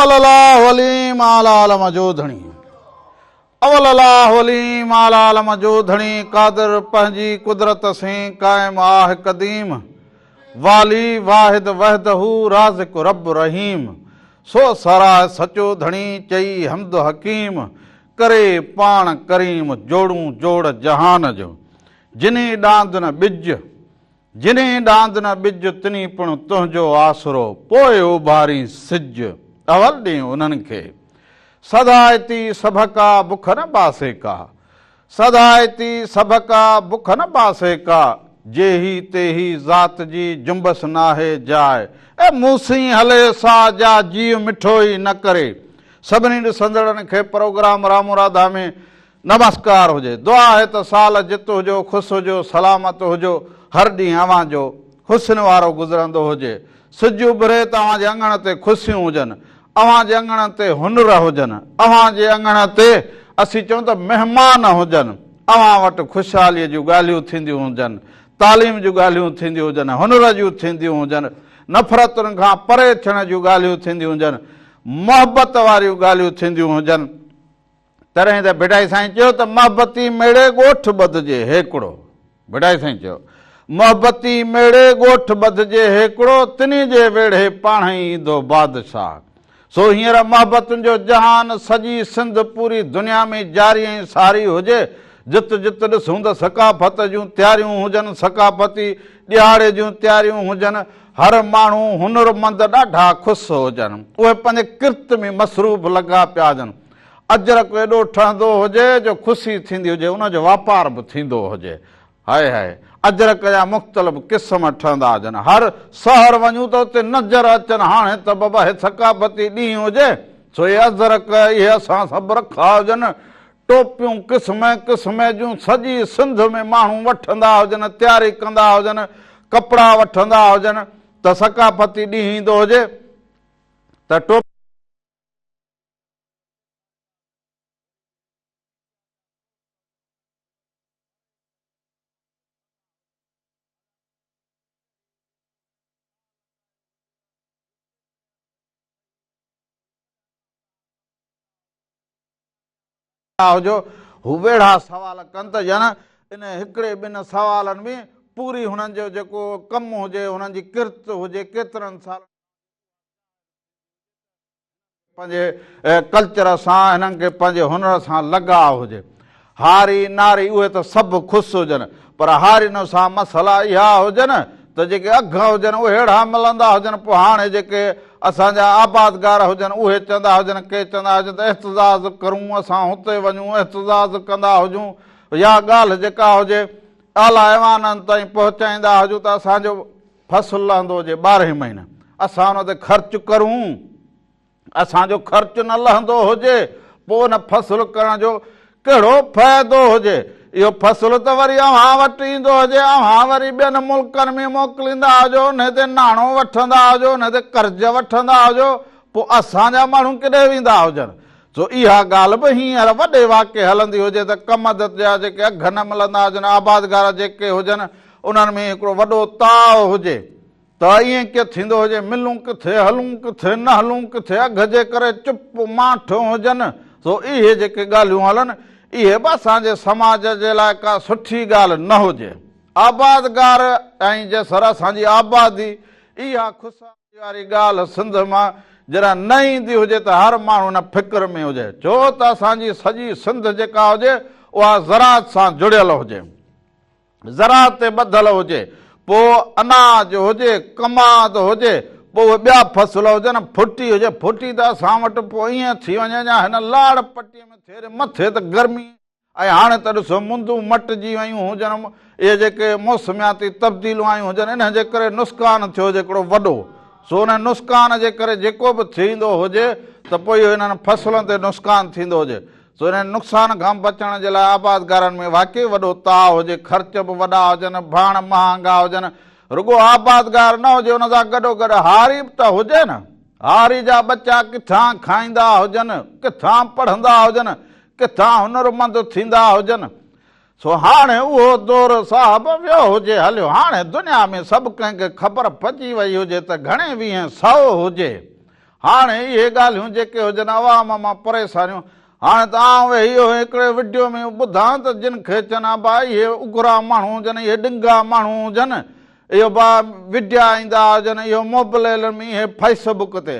اول الله عليم اعليٰ عالم جو ڌڻي. اول الله عليم اعليٰ عالم جو ڌڻي قادر پنهنجي قدرت سين قائم آه قديم والي واحد وحده رازق رب رحيم سو ساراهه سچو ڌڻي چئي حمد حڪيم ڪري پاڻ ڪريم جوڙون جوڙ جهان جو جنهي ڏاند نه ٻج جنهين ڏاند نه ٻج، تنهين پڻ تنهنجو آسرو، پوء اڀارين سج، اول ڏين انهن کي. سدائتي سڀڪا بک نه باسي ڪا، سدائتي سڀڪا بک نه باسي ڪا، جيهي تيهي ذات جي جنبس ناهي جاء، اي مون سين هلي سا جا جيء مٺو ئي نه ڪري. سڀني ڏسندڙن کي پروگرام رامو راڌا ۾ نمسڪار هجي. دعا آهي ته سال جت هجو، خوش هجو، سلامت هجو، هر ڏينهن اوهان جو خوشين وارو گذرندو هجي. سج اڀري ته اوهان جي اڱڻ تي خوشيون هجن، اوهان جي اڱڻ تي هنر هجن، اوهان جي اڱڻ تي اسين چئون ته مهمان هجن، اوهان وٽ خوشحاليء جون ڳالهيون ٿينديون هجن، تعليم جون ڳالهيون ٿينديون هجن، هنر جون ٿينديون هجن، نفرتن کان پري ٿيڻ جون ڳالهيون ٿينديون هجن، محبت واريون ڳالهيون ٿينديون هجن. تڏهن ته ڀٽائي سائين چيو ته محبتي ميڙي ڳوٺ ٻڌجي هيڪڙو. ڀٽائي سائين چيو، محبتي ميڙي ڳوٺ ٻڌجي هيڪڙو، تنهي جي ويڙهي پاڻهئي ايندو بادشاهه. سو هينئر محبتن جو جهان سڄي سنڌ پوري دنيا ۾ جاري ۽ ساري هجي. جت جت ڏسون ته ثقافت جون تياريون هجن، ثقافتي ڏهاڙي جون تياريون هجن، هر ماڻهو هنرمند ڏاڍا خوش هجن. اهي پنهنجي ڪرت ۾ مصروف لڳا پيا هجن. اجرڪ ايڏو ٺهندو هجي جو خوشي ٿيندي هجي، ان جو واپار به ٿيندو هجي. High high! اجرڪ جا مختلف قسم ٺهندا هجن. هر شهر وڃون ته اتي نظر اچن. هاڻي ته بابا هي ثقافتي ڏينهن هجي، سو اهي اجرڪ اهي اسان سڀ رکا هجن. ٽوپيون قسمين قسمين جون سڄي سنڌ ۾ ماڻهو وٺندا هجن، تياري ڪندا هجن، ڪپڙا وٺندا هجن ته ثقافتي ڏينهن ايندو هجي ته ٽوپي. هجو، هو ويڙها سوال ڪن ته ڄڻ ان هڪڙي ٻن سوالن ۾ پوري هنن جو جيڪو ڪم هجي، هنن جي ڪرت هجي، ڪيترن سالن. پنهنجي ڪلچر سان هنن کي پنهنجي هنر سان لڳاء هجي. هاري ناري اهي ته سڀ خوش هجن پر هارين سان مسئلا اها هجن ته جيڪي اگهه هجن اهي اهڙا ملندا هجن پوء هاڻي جيڪي اسان جا آبادگار هجن اهي چوندا هجن ڪي چوندا هجن ته احتجاج ڪرون اسان هتي وڃون احتجاج ڪندا هجون يا ڳالهه جيڪا هجي اعليٰ ايوانن تائين پهچائيندا هجون ته اسان جو فصل لهندو هجي ٻارهين مهينا اسان ان تي خرچ ڪرون، اسان جو خرچ نه لهندو هجي، پوء ان فصل ڪرڻ جو ڪهڙو فائدو هجي؟ اهو فصل ته وري اوهان وٽ ايندو هجي، اوهان وري ٻين ملڪن ۾ موڪليندا هجو، انهي تي ناڻو وٺندا هجو، انهي تي قرض وٺندا هجو، پوء اسان جا ماڻهو ڪيڏي ويندا هجن؟ سو اها ڳالهه به هينئر وڏي واڪي هلندي هجي ته ڪمند جا جيڪي اگهه نه ملندا هجن، آبادگار جيڪي هجن، انهن ۾ هڪڙو وڏو تاء هجي ته ائين ڪيئن ٿيندو هجي، ملون ڪٿي، هلون ڪٿي، نه هلون ڪٿي، اگهه جي ڪري چپ ماٺ هجن، سو اهي جيڪي ڳالهيون هلن، اهي به اسان جي سماج جي لاء ڪا سٺي ڳالهه نه هجي. آبادگار ۽ جيسر اسان جي آبادي اها خوشحالي واري ڳالهه سنڌ مان جڏهن نه ايندي هجي ته هر ماڻهو ان فڪر ۾ هجي، ڇو ته اسان جي سڄي سنڌ جيڪا هجي اها زراعت سان جڙيل هجي. زراعت تي ٻڌل هجي، پوء اناج هجي، ڪماد هجي، پوء اهي ٻيا فصل هجن، ڦٽي هجي، ڦٽي ته اسان وٽ پوء ائين ٿي وڃي جا هن لاڙ پٽي ۾ ٿيري مٿي ته گرمي ۽ هاڻي ته ڏسو مندون مٽجي ويون هجن، اهي جيڪي موسمياتي تبديلون آيون هجن انهن جي ڪري نسقان ٿيو هجي هڪڙو وڏو، سو ان نسقان جي ڪري جيڪو به ٿيندو هجي ته پوء اهو انهن فصلن تي نسقان ٿيندو هجي. سو انهن نقصان کان بچڻ جي لاء آبادگارن ۾ واقعي وڏو تاء هجي، خرچ به وڏا هجن، ڀاڻ مهانگا هجن، رڳو آبادگار نه هجي ان سان گڏوگڏ هاري به ته هجي نه، هاري جا ٻچا ڪٿان کائيندا هجن، ڪٿان پڙهندا هجن، ڪٿان هنرمند ٿيندا هجن. سو هاڻي اهو دور صاحب ويو هجي هليو، هاڻي دنيا ۾ سڀ ڪنهن کي خبر پئجي وئي هجي ته گهڻي ويهين سئو هجي. هاڻي اهي ڳالهيون جيڪي هجن عوام مان پريشانيون هاڻي ته آئون ويهي اهو هڪڙي وڊيو ۾ ٻڌان ته جن کي چون ابا اهي اگرا ماڻهو هجن اهي ڏنگا ماڻهو هجن اهو با وڊيا ايندا هجن اهو موبليل ۾ اهي فيس بڪ تي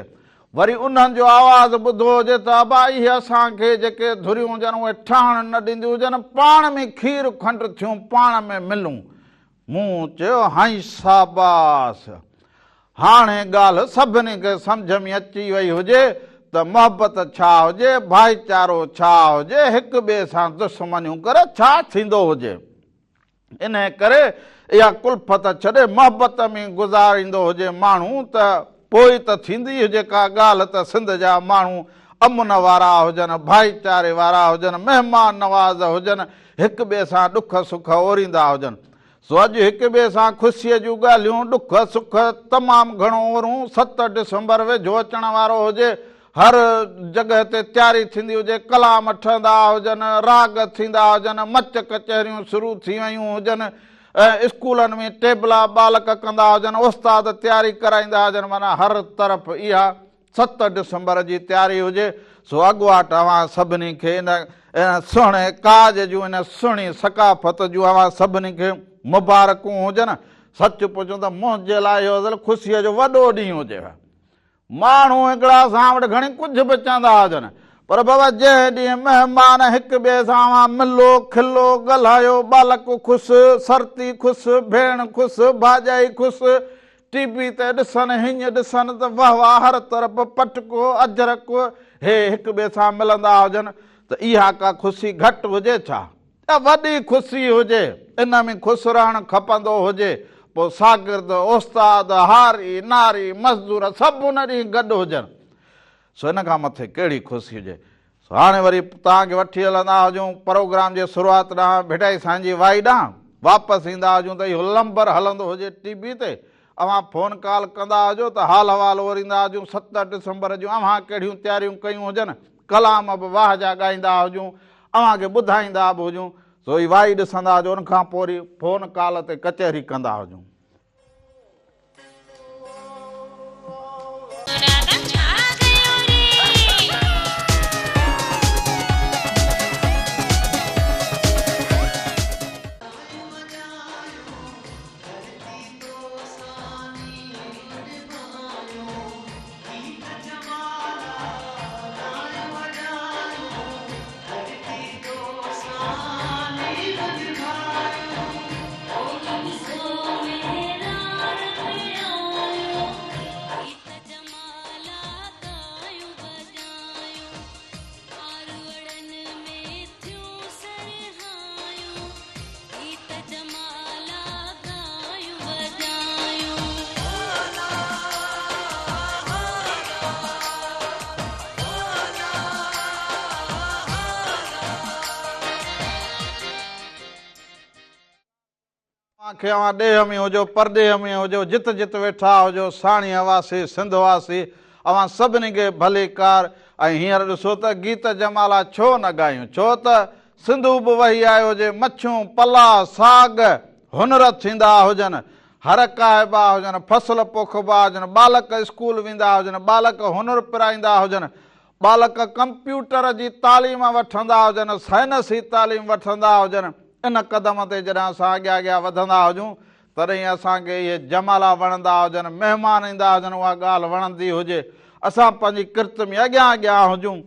وري انهن جو آواز ٻڌو هجي ته ابا اهي اسان کي جيڪي ڌريون هجن اهي ٺهڻ نه ڏينديون هجن پاڻ ۾ کير کنڊ ٿيون پاڻ ۾ ملون مون چيو هائين شاباس! هاڻي ڳالهه سڀني کي سمجهه ۾ اچي وئي هجي ته محبت ڇا هجي، ڀائيچارو ڇا هجي، هڪ ٻئي سان دشمنيون ڪري ڇا ٿيندو هجي. انهيء ڪري اها ڪلفت ڇڏي محبت ۾ گذاريندو هجي ماڻهو ته پوء ته ٿيندي هجي ڪا ڳالهه ته سنڌ جا ماڻهو امن وارا هجن، ڀائيچاري وارا هجن، مهمان نواز هجن، هڪ ٻئي سان ڏک سک اوريندا هجن. سو اڄ هڪ ٻئي سان خوشيء جون ڳالهيون، ڏک سک تمام گهڻو اورون، ست ڊسمبر ويجهو اچڻ وارو هجي، هر جڳهه تي تياري ٿيندي هجي، ڪلام ٺهندا هجن، راڳ ٿيندا هجن، مچ ڪچهريون شروع ٿي ويون هجن، اسڪولن ۾ ٽيبلا ٻالڪ ڪندا هجن، استاد تياري ڪرائيندا هجن، معنيٰ هر طرف اها ست ڊسمبر جي تياري هجي، سو اڳواٽ اوهان سڀني کي ان سهڻي ڪاڄ جون، ان سهڻي ثقافت جون اوهان سڀني کي مبارڪون هجن. سچ پڇو ته منهنجي لاء اهو اصل خوشيء جو وڏو ڏينهن هجي. ماڻهو هڪڙا اسان وٽ گهڻي ڪجهه به چوندا هجن، پر بابا جنهن ڏينهن مهمان هڪ ٻئي سان اوهان ملو، کلو، ڳالهايو، ٻالڪ خوش، سرتي خوش، ڀيڻ خوش، ڀاڄائي خوش، ٽي وي تي ڏسن، هينئن ڏسن ته واه واه هر طرف پٽڪو، اجرڪ، هي هڪ ٻئي سان ملندا هجن ته اها ڪا خوشي گهٽ هجي ڇا؟ اها وڏي خوشي هجي، ان ۾ خوش رهڻ کپندو هجي، پوء شاگرد، استاد، هاري، ناري، مزدور سڀ ان ڏينهن گڏ هجن، سو ان کان مٿي ڪهڙي خوشي هجي؟ سو هاڻي وري توهان کي وٺي هلندا هجون پروگرام جي شروعات ڏانهن ڀٽائي سائين جي وائي ڏانهن واپس ايندا هجون ته اهو لمبر هلندو هجي ٽي وي تي اوهان فون ڪال ڪندا هجو ته حال احوال اوريندا هجون ست ڊسمبر جون اوهان ڪهڙيون تياريون ڪيون هجن ڪلام به واهه جا ڳائيندا هجون اوهان کي ٻڌائيندا به هجون سو هي وائي ڏسندا هجو ان کان پوء وري فون ڪال تي ڪچهري ڪندا هجون. اوهان کي اوهان ڏيهه ۾ هجو پرڏيهه ۾ هجو جت جت ويٺا هجو ساڻيهه واسي سنڌ واسي اوهان سڀني کي ڀليڪار ۽ هينئر ڏسو ته گيت جمالا ڇو نه ڳايون ڇو ته سنڌو به وهي آيو هجي مڇيون پلاء ساڳ هنر ٿيندا هجن هر ڪاهبا هجن فصل پوکبا هجن ٻالڪ اسڪول ويندا هجن ٻالڪ هنر پرائيندا هجن ٻالڪ ڪمپيوٽر جي تعليم وٺندا هجن، سائنسي تعليم وٺندا هجن، ان قدم تي جڏهن اسان اڳيان اڳيان وڌندا هجون، تڏهن اسان کي اهي جمالا وڻندا هجن، مهمان ايندا هجن، اها ڳالهه وڻندي هجي، اسان پنهنجي ڪرت ۾ اڳيان اڳيان هجون.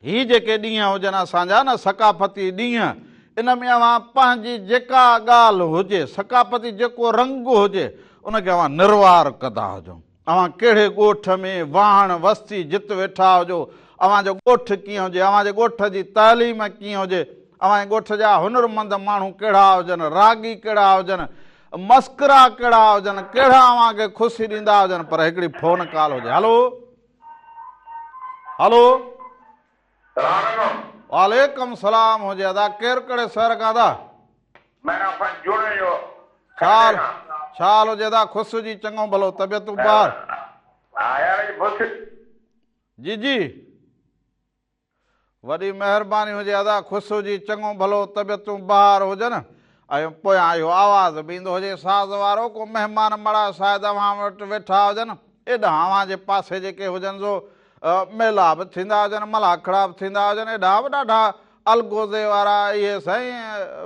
هي جيڪي ڏينهن هجن اسان جا نه ثقافتي ڏينهن، ان ۾ اوهان پنهنجي جيڪا ڳالهه هجي، ثقافتي جيڪو رنگ هجي، ان کي اوهان نروار ڪندا هجو. اوهان ڪهڙي ڳوٺ ۾، واهڻ، وستي، جت ويٺا هجو، اوهان جو ڳوٺ ڪيئن هجي، اوهان جي ڳوٺ جي تعليم ڪيئن هجي، اوهان جي ڳوٺ جا هنرمند ماڻهو ڪهڙا هجن، راڳي ڪهڙا هجن، مسڪرا ڪهڙا هجن، ڪهڙا اوهان کي خوشي ڏيندا هجن، پر هڪڙي فون ڪال هجي. هلو. هلو. سلام عليڪم. وعليڪم سلام هجي ادا ڪير ڪهڙي شهر کان ادا. مهران خان جوڻيجو ڇا ڇا حال هجي ادا خوش هجي چڱو ڀلو طبيعتون بهار. ها يار اڄ خوش. جي جي وڏي مهرباني هجي ادا خوش هجي چڱو ڀلو طبيعتون بهار هجن ۽ پويان اهو آواز به ايندو هجي ساز وارو ڪو مهمان مڙا شايد اوهان وٽ ويٺا هجن. ايڏانهن اوهان جي پاسي جيڪي هجن سو ميلا به ٿيندا هجن، ملاکڙا به ٿيندا هجن، ايڏانهن به ڏاڍا الغوزي وارا اهي سائين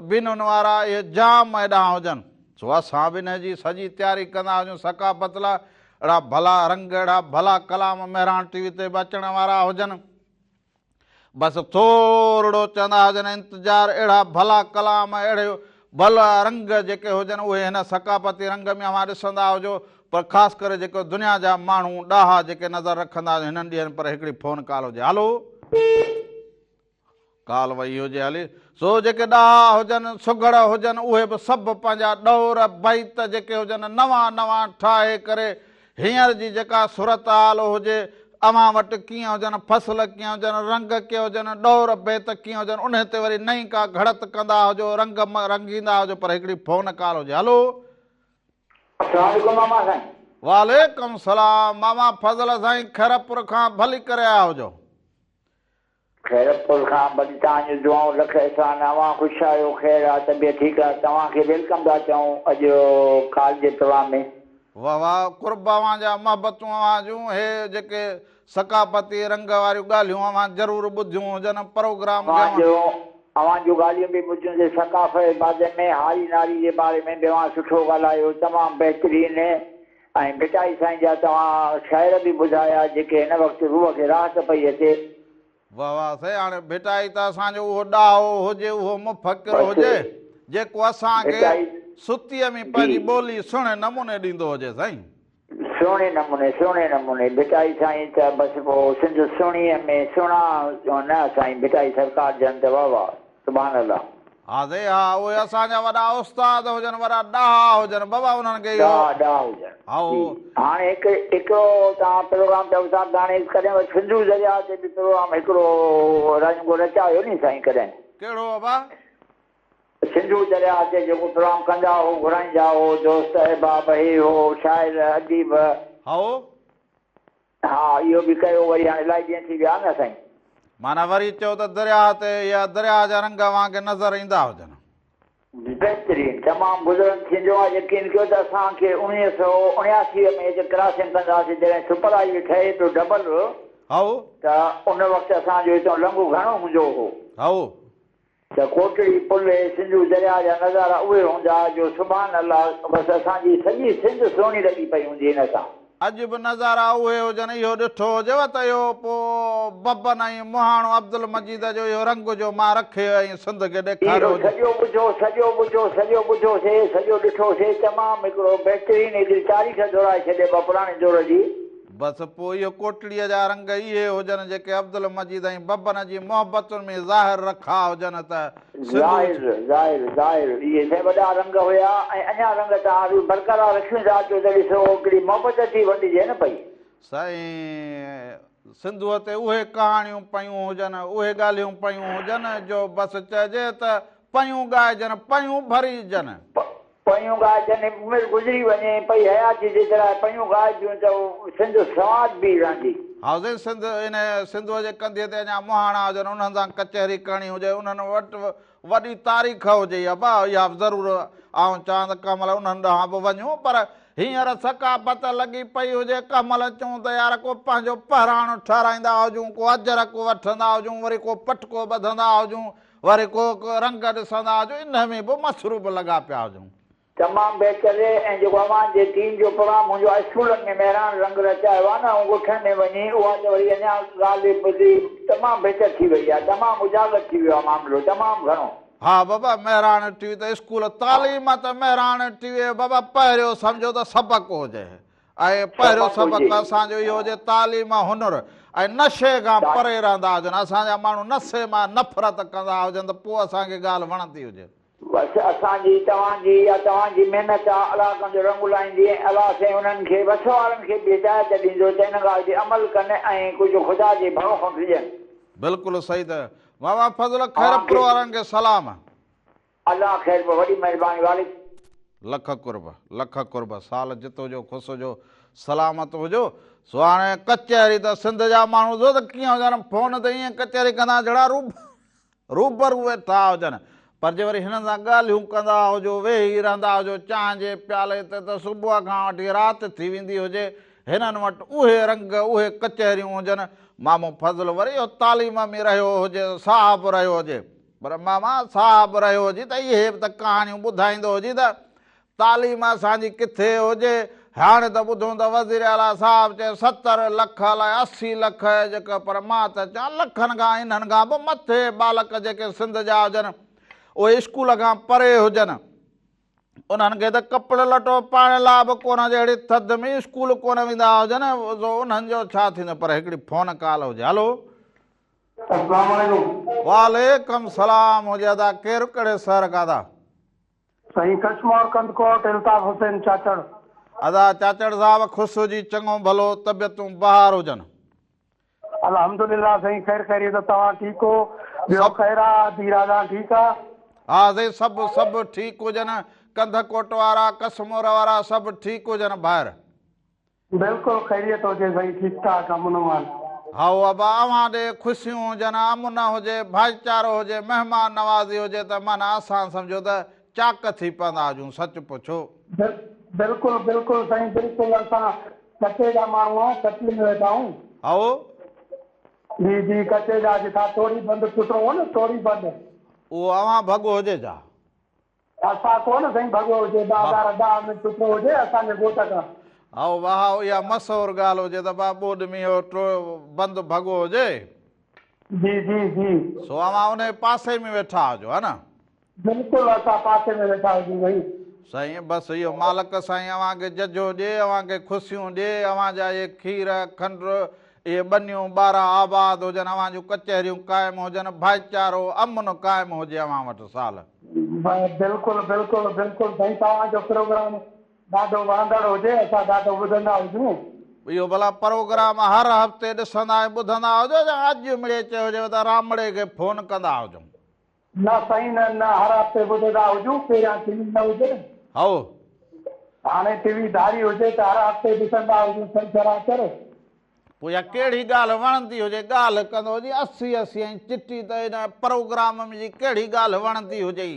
بينن وارا اهي جام ايڏانهن هجن. سو اسان به انهي جي سڄي تياري ڪندا هجون ثقافت لاء اهڙا ڀلا رنگ اهڙا ڀلا ڪلام مهراڻ ٽي وي تي به اچڻ وارا هجن. بس ٿورڙو چوندا هجن انتظار اهڙا ڀلا ڪلام اهڙي ڀلا رنگ جيڪي هجن اهي هن ثقافتي رنگ ۾ اوهان ڏسندا هجو پر خاص ڪري جيڪو دنيا جا ماڻهو ڏاها جيڪي نظر رکندا هجن هنن ڏينهن پر هڪڙي فون ڪال هجي هلو ڪال وئي هجي هلي سو جيڪي ڏاها هجن سگهڙ هجن اهي به سڀ پنهنجا ڏور بيت جيڪي هجن نوان نوان ٺاهي ڪري هينئر جي جيڪا صورتحال هجي، اوهان وٽ ڪيئن هجن، فصل ڪيئن هجن، رنگ ڪيئن هجن، ڏور بيت ڪيئن هجن، انهي تي وري نئين ڪا گهڙت ڪندا هجو، رنگ رنگيندا هجو، پر هڪڙي فون ڪال هجي. هلو. السلام عليڪم ماما سائين. وعليڪم السلام ماما فضل سائين خيرپور کان ڀلي ڪري آيا هجو. خيرپور کان ڀلي توهان جون دعائون لک احسان اوهان خوش آهيو خير آ طبيعت ٺيڪ آ توهان کي welcome ٿا چئون اڄ ڪال جي پروگرام ۾. واه واه قرب اوهان جا محبتون اوهان جون هي جيڪي ثقافتي رنگ واريون ڳالهيون اوهان ضرور ٻڌيون هجن پروگرام کي اوهان جو اوهان جون ڳالهيون به ٻڌيون سي ثقافت جي باري ۾ هاري ناري جي باري ۾ به اوهان سٺو ڳالهايو تمام بهترين ۽ ڀٽائي سائين جا توهان شعر به ٻڌايا جيڪي هن وقت روح کي راحت پئي اچي. واه واه سائين هاڻي ڀٽائي ته اسان جو اهو ڏاهو هجي اهو مفڪر بس هجي جيڪو اسان کي ڀٽائي ستيء ۾ جي. پنهنجي ٻولي سهڻي نموني ڏيندو هجي سائين. سهڻي نموني سهڻي نموني ڀٽائي سائين ته بس پوء سنڌ سهڻيء ۾ سهڻا نه سائين ڀٽائي سرڪار جن ته واه واه. سبحان الله. ها سائين ها اهي اسان جا وڏا استاد هجن وڏا ڏاها هجن بابا انهن کي اهو ڏاها ڏاها هجن هائو. جي هاڻي هڪ هڪڙو توهان پروگرام چئو ٿا ته هاڻي ڪڏهن وري سنڌو درياء تي به پروگرام هڪڙو رنگ رچايو ني سائين ڪڏهن. ڪهڙو ابا. سنڌو درياء تي جيڪو پروگرام ڪندا هو گهرائيندا هو دوست احباب هي هو شاعر اديب. هائو. ها اهو به ڪيو وري هاڻي الائي ڏينهن ٿي ويا نه سائين. معنيٰ وري چئو ته درياهه تي يا درياهه جا رنگ اوهان کي نظر ايندا هجن. بهترين تمام گذرن ٿيندو آ يقين ڪيو ته اسان کي 1979 ۾ هتي ڪراسنگ ڪندا هئاسين جڏهن سپر هائي وي ٺهي پيو ڊبل هائو. ته ان وقت اسان جو هتان لنگهه گهڻو هوندو هو. هائو. ته ڪوٽڙي پل ۽ سنڌو درياء جا نظارا اهي هوندا جو سبحان الله بس اسان جي سڄي سنڌ سهڻي لڳي پئي هوندي هن سان. اڄ به نظارا اهي هجن اهو ڏٺو هجيو ته اهو پوء ببن ۽ مهاڻو عبدالمجيد جو اهو رنگ جو مان رکي ۽ سنڌ کي ڏيکاريو اهو هجي. سڄو ٻڌو سڄو ٻڌو سڄو ٻڌو سي سڄو ڏٺو سي تمام هڪڙو بهترين هڪڙي تاريخ دهرائي ڇڏي ابا پراڻي دور جي. بس پوء اهي ڪوٽڙيء جا رنگ اهي هجن جيڪي عبدالمجيد ۽ ببن جي محبتن ۾ ظاهر رکا هجن ته سنڌو ظاهر، ظاهر، ظاهر، اهي سائين وڏا رنگ هيا ۽ اڃا رنگ توهان برقرار رکيون ٿا اچو ته ڏسو هڪڙي محبت ٿي ونڊجي نه پئي. سائين سنڌوء تي اهي ڪهاڻيون پيون هجن، اهي ڳالهيون پيون هجن جو بس چئجي ته پيون ڳائجن، پيون ڀريجن. پيون ڳائجن، عمر گذري وڃي پئي حياتي جيترا پيون ڳائبيون ته سنڌ سواد به رهندي. هائوسين سنڌ ان سنڌوء جي ڪنڌيء تي اڃا مهاڻا هجن انهن سان ڪچهري ڪرڻي هجي انهن وٽ وڏي تاريخ هجي ابا اها به ضرور آئون چوان ته ڪنهن مهل انهن ڏانهن به وڃون پر هينئر ثقافت لڳي پئي هجي ڪنهن مهل چئون ته يار ڪو پنهنجو پهراڻ ٺهرائيندا هجون ڪو اجرڪ وٺندا هجون وري ڪو پٽڪو ٻڌندا هجون وري ڪو ڪو رنگ ڏسندا هجون انهي ۾ به مصروف لڳا پيا هجون. تمام بهتر ۽ جيڪو اوهان جي ٽيم جو پروگرام هوندو آهي اسڪولن ۾ مهراڻ رنگ رچايو آهي نه ۽ ڳوٺن ۾ وڃي اها ته وري اڃا ڳالهه ٻڌي تمام بهتر ٿي وئي آهي تمام اجاگر ٿي ويو آهي معاملو تمام گهڻو. ها بابا مهراڻ ٽي وي ته اسڪول تعليم ته مهراڻ ٽي وي بابا پهريون سمجهو ته سبق هجي ۽ پهريون سبق سبق هجي. اسان جو اهو هجي تعليم هنر ۽ نشي کان پري رهندا هجن اسان جا ماڻهو نشي مان نفرت ڪندا هجن ته پوء اسان کي ڳالهه وڻندي هجي. بس اسان جي توهان جي يا توهان جي محنت آ الله ڪندو رنگ لائيندي ۽ الله سائين انهن کي وس وارن کي به هدايت ڏيندو ته ان ڳالهه تي عمل ڪن ۽ ڪجهه خدا جي ڀؤ کان ڊڄن. بلڪل صحيح ته بابا فضل اوهان خيرپور کي وارن کي سلام. الله خير به وڏي مهرباني والد. لک قرب لک قرب سال جت هجو خوش هجو سلامت هجو سو هاڻي ڪچهري ته سنڌ جا ماڻهو ڏسو ته ڪيئن هجن فون تي ائين ڪچهري ڪندا جهڙا روبرو ويٺا هجن پر جي وري هنن سان ڳالهيون ڪندا هجو ويهي رهندا هجو چانهه جي پيالي تي ته صبح کان وٺي رات ٿي ويندي هجي. هنن وٽ اهي رنگ، اهي ڪچهريون هجن. مامو فضل وري اهو تعليم ۾ رهيو هجي، صاحب رهيو هجي. پر ماما صاحب رهيو هجي ته اهي به ته ڪهاڻيون ٻڌائيندو هجي ته تعليم اسان جي ڪٿي هجي، هاڻي ته ٻڌون ته وزير اعليٰ صاحب چئي 70 لک الائي 80 لک جيڪا پر مان ته چوان لکن کان انهن کان به مٿي ٻالڪ جيڪي سنڌ جا هجن اهي اسڪول کان پري هجن انهن کي ته ڪپڙ لٽو پائڻ لاء به ڪونه هجي اهڙي ٿڌ ۾ اسڪول ڪونه ويندا هجن سو انهن جو ڇا ٿيندو پر هڪڙي فون ڪال هجي هلو. السلام عليڪم. وعليڪم سلام هجي ادا ڪير ڪهڙي شهر کان ادا. سائين ڪشمور ڪنڌڪوٽ الطاف حسين چاچڙ. ادا چاچڙ صاحب خوش هجي چڱو ڀلو طبيعتون بهار هجن. الحمدلله سائين خير خيريت توهان ٺيڪ هو ٻيو خير آ ادي راڌا ٺيڪ آ. ها سائين سڀ سڀ ٺيڪ هجن ڪنڌڪوٽ وارا ڪشمور وارا سڀ ٺيڪ هجن ڀائر. بلڪل خيريت هجي سائين ٺيڪ ٺاڪ امن امان. هائو ابا اوهان ڏي خوشيون هجن امن هجي ڀائيچارو هجي مهمان نوازي هجي ته معنيٰ اسان سمجهو ته چاڪ ٿي پوندا هجون سچ پڇو. بلڪل بلڪل سائين بلڪل اسان ڪچي جا ماڻهو آهيون ڪچي ۾ ويٺا آهيون. هائو. جي جي ڪچي جا جتان ٽوڙي بند ٽٽو هو نه ٽوڙي بند. اهو اوهان ڀڳو هجي ڇا؟ اسان ڪونه سائين ڀڳو هجي 2010 ۾ ٽٽو هجي اسان جي ڳوٺ کان. هائو واهه اها مشهور ڳالهه هجي ته با ٻوڏ ۾ اهو ٽو بند ڀڳو هجي. جي جي جي. سو اوهان انهي پاسي ۾ ويٺا هجو ها نه. بلڪل اسان پاسي ۾ ويٺا هجون سائين. سائين بس اهو مالڪ سائين اوهان کي ججهو ڏي اوهان کي خوشيون ڏي اوهان جا اهي کير کنڊ اهي ٻنيون ٻارا آباد هجن اوهان جون ڪچهريون قائم هجن ڀائيچارو امن قائم هجي اوهان وٽ سال. بلڪل بلڪل بلڪل سائين توهان جو پروگرام ڏاڍو وڻندڙ هجي اسان ڏاڍو ٻڌندا هجون. اهو ڀلا پروگرام هر هفتي ڏسندا ۽ ٻڌندا هجو يا اڄ مڙئي چيو هجيو ته رامڙي کي فون ڪندا هجون. نه سائين نه نه هر هفتي ٻڌندا هجون پهريان ٽي وي نه هجي. هائو. هاڻي ٽي وي ڌاري هجي ته هر هفتي ڏسندا هجون ڇنڇر آچر. پوء اها ڪهڙي ڳالهه وڻندي هجي ڳالهه ڪندو هجي اسي اسي ۽ چٽي ته ان پروگرام ۾ جي ڪهڙي ڳالهه وڻندي هجئي.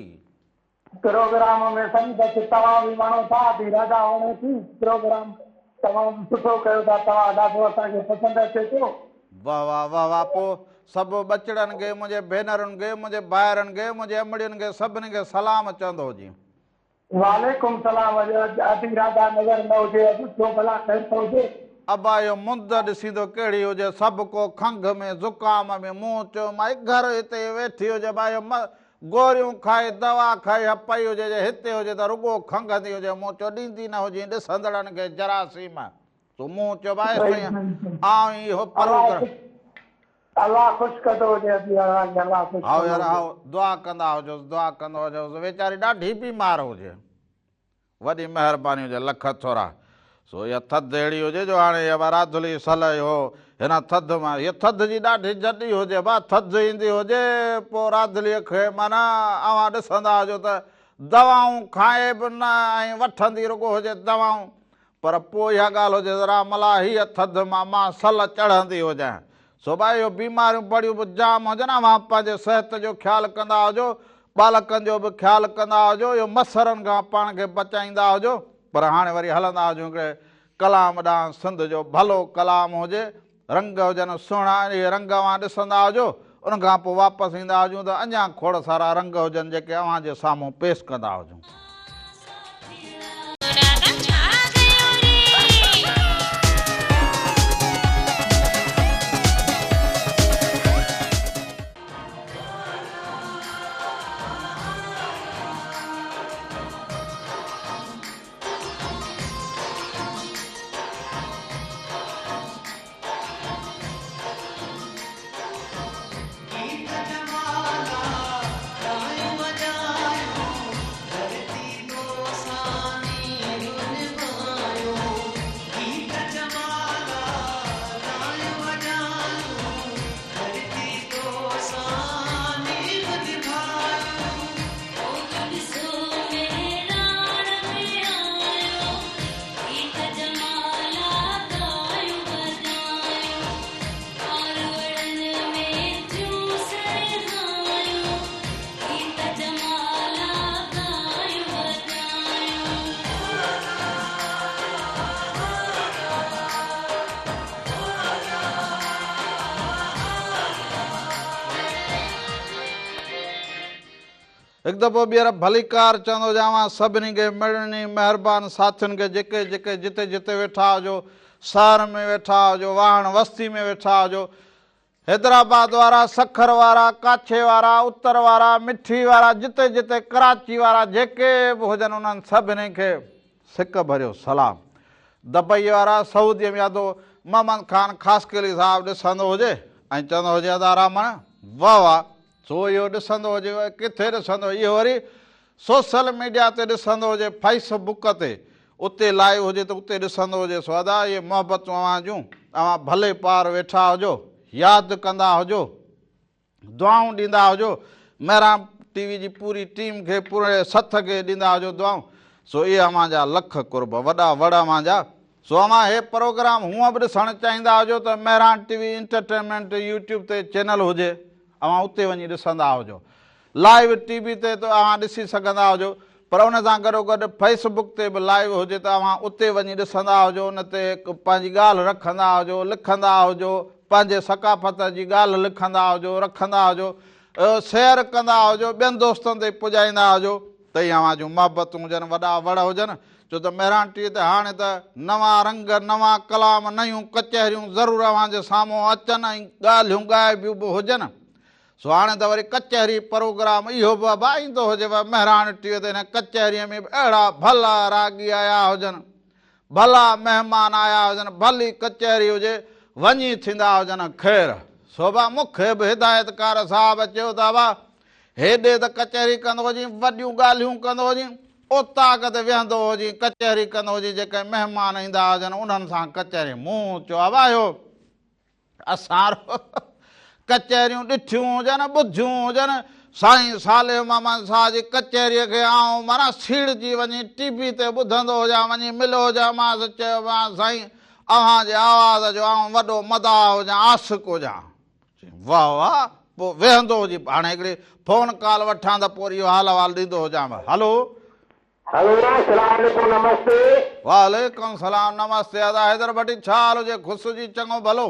پروگرام ۾ سائين بس توهان به وڻو ٿا ادي راڌا وڻي ٿي پروگرام تمام سٺو ڪيو ٿا توهان ڏاڍو اسان کي پسند اچي ٿو. واه واه واه واه پوء سڀ ٻچڙن کي منهنجي ڀينرن کي منهنجي ڀائرن کي منهنجي امڙين کي سڀني کي سلام چوندو هجين. وعليڪم سلام اڄ ادي راڌا نظر نه هجي اڄ ڇو ڀلا خير ته هجي. ابا اهو مند ڏسين ٿو ڪهڙي هجي سڀ ڪو کنگهه ۾ زڪام ۾ مون چيو مائي گهر هتي ويٺي هجي ڀا اهو گوريون کائي دوا کائي ها پئي هجي جي هتي هجي ته رڳو کنگهندي هجي مون چيو ڏيندي نه هجين ڏسندڙن کي جراثيم سو مون چيو ڀا ايستائين آئون ئي اهو پروگرام. الله خوش ڪندو هجي ادي اوهان کي الله خوش هائو ڪندو يار هجي. هائو دعا ڪندا هجوس دعا ڪندو هجوس ويچاري ڏاڍي بيمار هجي وڏي مهرباني هجي لک ٿورا سو اها ٿڌ اهڙي هجي جو هاڻي اها راڌلي سل اهو هن ٿڌ مان هيء ٿڌ جي ڏاڍي جڏي هجي ڀا ٿڌ ايندي هجي پوء راڌليء کي معنيٰ اوهان ڏسندا هجو ته دوائون کائي به نه ۽ وٺندي رڳو هجي دوائون پر پوء اها ڳالهه هجي ته رام الله هيء ٿڌ مان مان سل چڙهندي هجان. سو ڀائي اهو بيماريون بڙيون به جام هجن اوهان پنهنجي صحت جو خيال ڪندا هجو، ٻالڪن جو به خيال ڪندا هجو، اهو مسرن کان پاڻ کي بچائيندا هجو. پر هاڻي وري هلندا هجون هڪڙي ڪلام ڏانهن سنڌ جو ڀلو ڪلام هجي، رنگ هجن سهڻا اهي رنگ اوهان ڏسندا هجو، ان کان پوء واپس ايندا هجون ته اڃا کوڙ سارا رنگ هجن جيڪي اوهان جي سامهون پيش ڪندا هجون. گيت جمالا، ڳايون وڄايون، ڌرتي. هڪ دفعو ٻيهر ڀليڪار چوندو هجان اوهان سڀني کي مڙني مهربان ساٿين کي جيڪي جيڪي جتي جتي ويٺا هجو شهر ۾ ويٺا هجو واهڻ وستي ۾ ويٺا هجو حيدرآباد وارا سکر وارا ڪاڇي وارا اتر وارا مٺي وارا جتي جتي ڪراچي وارا جيڪي به هجن انهن سڀني کي سڪ ڀريو سلام دبئي وارا سعودي ۾ ادو محمد خان خاصخيلي صاحب ڏسندو هجي ۽ چوندو هجي ادا رامڻ واه واه سو اهو ڏسندو هجي ڪٿي ڏسندو اهو وري سوشل ميڊيا تي ڏسندو هجي فيس بڪ تي اتي لائيو هجي ته اتي ڏسندو هجي سو ادا اهي محبتون اوهان جون اوهان ڀلي پار ويٺا هجو ياد ڪندا هجو دعائون ڏيندا هجو مهراڻ ٽي وي جي پوري ٽيم کي پوري سٿ کي ڏيندا هجو دعائون سو اهي اوهان جا لک قرب وڏا وڙ اوهان جا سو اوهان هي پروگرام هونء به ڏسڻ چاهيندا هجو ته Mehran T V entertainment YouTube تي چينل هجي اوهان اتي وڃي ڏسندا هجو لائيو ٽي وي تي ته اوهان ڏسي سگهندا هجو پر ان سان گڏوگڏ فيس بڪ تي به لائيو هجي ته اوهان اتي وڃي ڏسندا هجو ان تي پنهنجي ڳالهه رکندا هجو لکندا هجو پنهنجي ثقافت جي ڳالهه لکندا هجو رکندا هجو شيئر ڪندا هجو ٻين دوستن تائين پڄائيندا هجو ته اهي اوهان جون محبتون هجن وڏا وڙ هجن ڇو ته مهراڻ ٽي وي تي هاڻي ته نوان رنگ نوان ڪلام نيون ڪچهريون ضرور اوهان جي سامهون اچن ۽ ڳالهيون ڳائبيون به هجن سو هاڻي ته وري ڪچهري پروگرام اهو به ابا ايندو هجي پر مهراڻ ٽي وي تي هن ڪچهريء ۾ به اهڙا ڀلا راڳي آيا هجن، ڀلا مهمان آيا هجن، ڀلي ڪچهري هجي، وڃي ٿيندا هجن خير. سو ابا مون کي به هدايتڪار صاحب چيو ته ابا هيڏي ته ڪچهري ڪندو هجين، وڏيون ڳالهيون ڪندو هجين، اوطاق تي ويهندو هجين، ڪچهري ڪندو هجين، جيڪي مهمان ايندا هجن انهن سان ڪچهري. مون چيو ابا اهو اسان ڪچهريون ڏٺيون هجن، ٻڌيون هجن، سائين صالح محمد شاهه جي ڪچهريء کي آئون معنيٰ سيڙجي وڃي ٽي وي تي ٻڌندو هجان، وڃي مليو هجانمانس، چيومانس سائين اوهان جي آواز جو آئون وڏو مداح هجان، عاشق هجان. چيائين واهه واهه، پوء ويهندو هجي، هاڻي هڪڙي فون ڪال وٺان ته پوء وري اهو حال احوال ڏيندو هجانء. هلو. هلو سلام عليڪم نمستي. وعليڪم سلام نمستي ادا حيدر ڀٽي ڇا حال هجي خوش هجي چڱو ڀلو.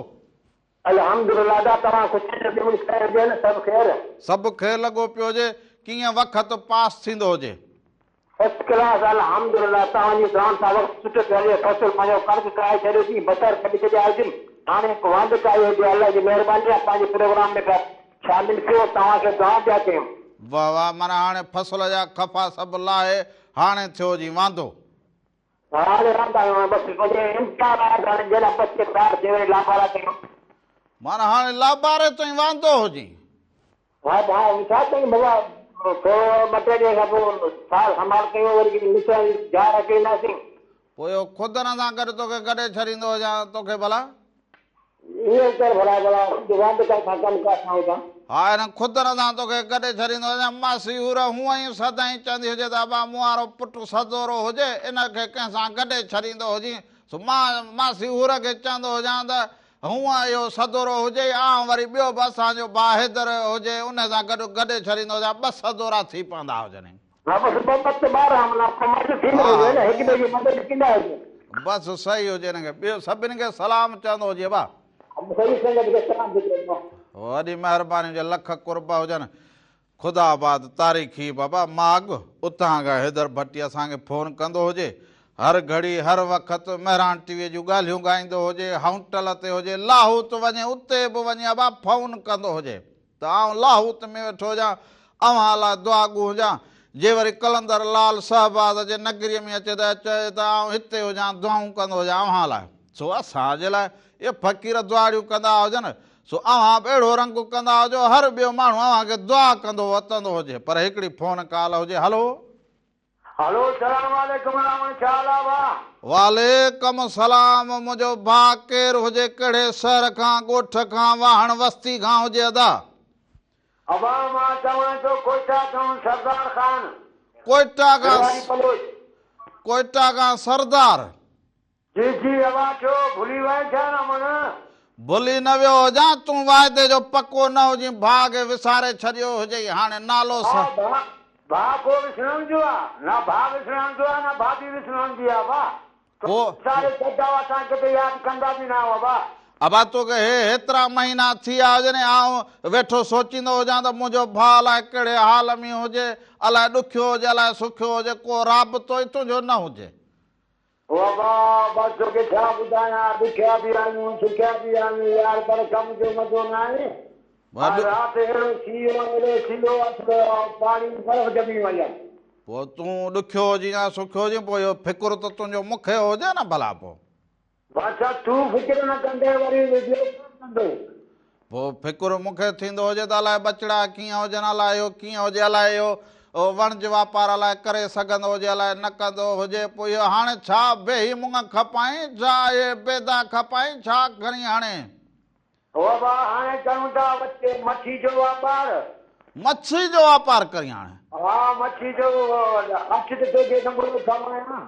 الحمدلله ادا توهان خوش هجو خير هجي نه سڀ خير. سڀ خير لڳو پيو هجي ڪيئن وقت پاس ٿيندو هجي. فرسٽ ڪلاس الحمدلله توهان جي دعائن سان وقت سٺو پيو هلي فصل پنهنجو ڪڻڪ ڪرائي ڇڏيو سين بصر ڪڍي ڇڏيا هجن هاڻي واندڪائي هجي الله جي مهرباني آ پنهنجي پروگرام ۾ پيا شامل ٿيو توهان کي دعائون پيا ڪيون. واه واه معنيٰ هاڻي فصل جا خفا سڀ لاهي هاڻي ٿيو جي واندو. هاڻي واندا آهيون هاڻي بس پنهنجي انتظار آهي ته هاڻي جيڏا بچي تيار ٿي وري لابارا ڪيون. معنيٰ هاڻي لاباري تائين واندو هجين. ها ڀاء ڇا ڪيون بابا ٿورو ٻه ٽي ڏينهن کان پوء سار سنڀال ڪيون وري ڪٿي مصرن جي جاء رکي اينداسين. پوء اهو خودن سان گڏ توکي گڏي ڇڏيندو هجان توکي ڀلا. ائين ڪر ڀلا ڀلا واندڪائي کان ڪم ڪار سان هجان. ها انهن خودن سان توکي گڏي ڇڏيندو هجان. ماسي حور هونئن ئي سدائين چوندي هجي ته ابا مون وارو پٽ سدورو هجي ان کي ڪنهن سان گڏي ڇڏيندو هجين. سو مان ماسي حور کي چوندو هجان ته هونء اهو سدورو هجي آئون وري ٻيو به اسان جو ڀاء حيدر هجي ان سان گڏ گڏي ڇڏيندو هجان ٻه سدورا ٿي پوندا هجن. ها بس ٻه ٻه ته 12 معنيٰ ڪو مزو ٿيندو هجي نه هڪ ٻئي جي مدد ڪندا هجون. بس صحيح هجي هن کي ٻيو سڀني کي سلام چوندو هجي ڀاء. سڄي سنگت کي سلام ٿي چوندو. وڏي مهرباني هجي لک قرب هجن. خدا آباد تاريخي بابا ماڳ اتان کان حيدر ڀٽي اسان کي فون ڪندو هجي هر گهڙي هر وقت مهراڻ ٽي وي جون ڳالهيون ڳائيندو هجي هائونٽل تي هجي لاهوت وڃي اتي به وڃي ابا فون ڪندو هجي ته آئون لاهوت ۾ ويٺو هجان اوهان لاء دعاگو هجان جي وري قلندر لال شهباز جي نگريء ۾ اچي ته چئي ته آئون هتي هجان دعائون ڪندو هجان اوهان لاء سو اسان جي لاء اهي فقير دعاڙيون ڪندا هجن، سو اوهان به اهڙو رنگ ڪندا هجو، هر ٻيو ماڻهو اوهان کي دعا ڪندو وتندو هجي، پر هڪڙي فون ڪال هجي، هلو. هلو سلام عليڪم راوڻ ڇا حال آ ڀاء. وعليڪم سلام منهنجو ڀاء ڪير هجي ڪهڙي شهر کان ڳوٺ کان واهڻ وستي کان هجي ادا. ابا مان چوان ٿو ڪوئٽا کان سردار خان. ڪوئٽا کان رواڻي بلوچ. ڪوئٽا کان سردار. جي جي اوهان ڇو ڀلي وئين ڇا نه من. ڀلي نه ويو هجان تون واعدي جو پڪو نه هجين ڀاء کي وساري ڇڏيو هجئي هاڻي نالو ها ڀاء ڀاء ڪو وسرڻ جو آ نه ڀاء وسرڻ جو آ نه ڀاڀي وسرڻ جي آ ڀاء ڪو وساري ڇڏ اسان کي ته ياد ڪندا به نه آهيو ڀاء. ابا توکي هي هيترا مهينا ٿي ويا هجن ۽ آئون ويٺو سوچيندو هجان ته منهنجو ڀاء الائي ڪهڙي حال ۾ هجي، الائي ڏکيو هجي، الائي سکيو هجي، ڪو رابطو ئي تنهنجو نه هجي. او ابا بس توکي ڇا ٻڌايان، ڏکيا به آهيون، سکيا به آهيون يار پر ڪم جو مزو ناهي. رات اهڙو سيء اهڙو سيء اصل پاڻي برف ڄمي وئي آهي. پوء تون ڏکيو هجين يا سکيو هجين پوء اهو فڪر ته تنهنجو مون کي هجي نه ڀلا پوء. بادشاهه، تون فڪر نه ڪندين وري ٻيو ڪير ڪندو؟ پوء فڪر مون کي ٿيندو هجي ته الائي ٻچڙا ڪيئن هجن، الائي اهو ڪيئن هجي، الائي اهو وڻج واپار الائي ڪري سگهندو هجي، الائي نه ڪندو هجي. پوء اهو هاڻي ڇا بيهي مڱ کپائين، ڇا اهي بيدا کپائين، ڇا کڻي هڻين؟ هو ڀاء هاڻي ڪريون ٿا مڇي جو واپار. مڇي جو واپار ڪرين هاڻي؟ ها مڇي جو اچ ته توکي نمبر کوايان.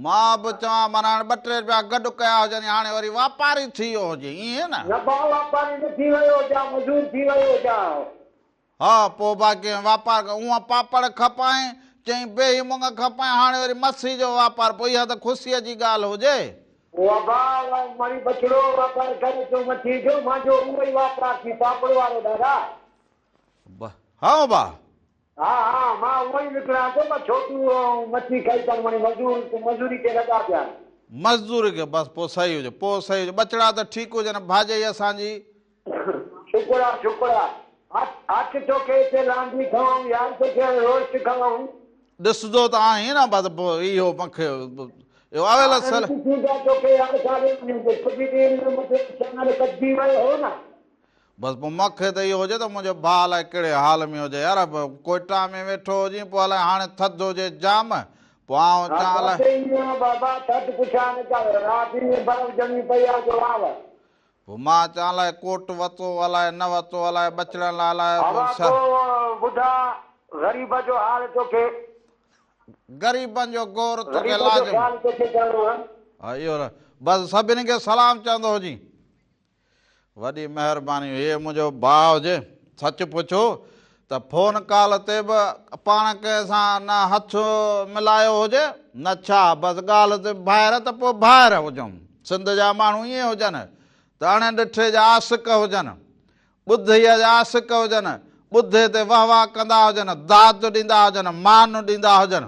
مان به چوان معنيٰ هاڻي ٻه ٽي رپيا گڏ ڪيا هجن هاڻي وري واپاري ٿي ويو هجين ائين نه؟ نه ڀاء واپاري نه ٿي ويو هجان مزور ٿي ويو هجان. ها پوء باقي واپار ڪر هونء پاپڙ کپائين چئين بيهي مڱ کپائين هاڻي وري مڇي جو واپار پوء اها ته خوشيء جي ڳالهه هجي. ابا مڙئي ٻچڙو واپار ڪري ٿو مڇي جو مانجو اهو ئي واپار ٿي پاپڙ وارو دادا. ها ابا. ها ها مان اهو ئي وڪڻان ٿو پر ڇو تون مڇي کائي ڪر مڙئي مزور مزوري تي لڳا پيا آهن. مزدوري کي بس پوء صحيح هجي پوء صحيح هجي ٻچڙا ته ٺيڪ هجن ڀاڄائي اسان جي. شڪر آ شڪر آ. اچ توکي هتي لانڍي کائون يار توکي روسٽ کائون. ڏسندو ته آهين نه بس پوء اهو مونکي اهو اويل سل. هاڻي ڏسون ٿا توکي يار ڪاڏي وڃون ٿو ڪجهه ڏينهن ۾ مٿي چينل ڪٽجي ويو هو نه. بس پوء مونکي ته اهو هجي ته منهنجو ڀاء الائي ڪهڙي حال ۾ هجي يار ڪوئٽا ۾ ويٺو هجين پوء الائي هاڻي ٿڌ هجي جام پوء آئون ها چان الائي. ٿڌ ايئن بابا ٿڌ پڇا نه ڪر رات ايئن برف ڄمي پئي آ جو واهه. پوء مان چان الائي ڪوٽ وتو الائي نه وتو الائي ٻچڙن لاء الائي اوا ڪو ٻڌاء غريب جو حال توکي. غريبن جو غور توکي غريب جو لازم. خيال توکي ڪرڻو آ. ها اهو بس سڀني کي سلام چوندو هجين. وڏي مهرباني هي منهنجو ڀاء هجي سچ پڇو ته فون ڪال تي به پاڻ ڪنهن سان نه هٿ ملايو هجي نه ڇا بس ڳالهه تي ڀائر ته پوء ڀائر هجون سنڌ جا ماڻهو ائين هجن ته اڻ ڏٺي جا عاشق هجن ٻڌيء جا عاشق هجن ٻڌي تي وهه واه ڪندا هجن داد ڏيندا هجن مان ڏيندا هجن.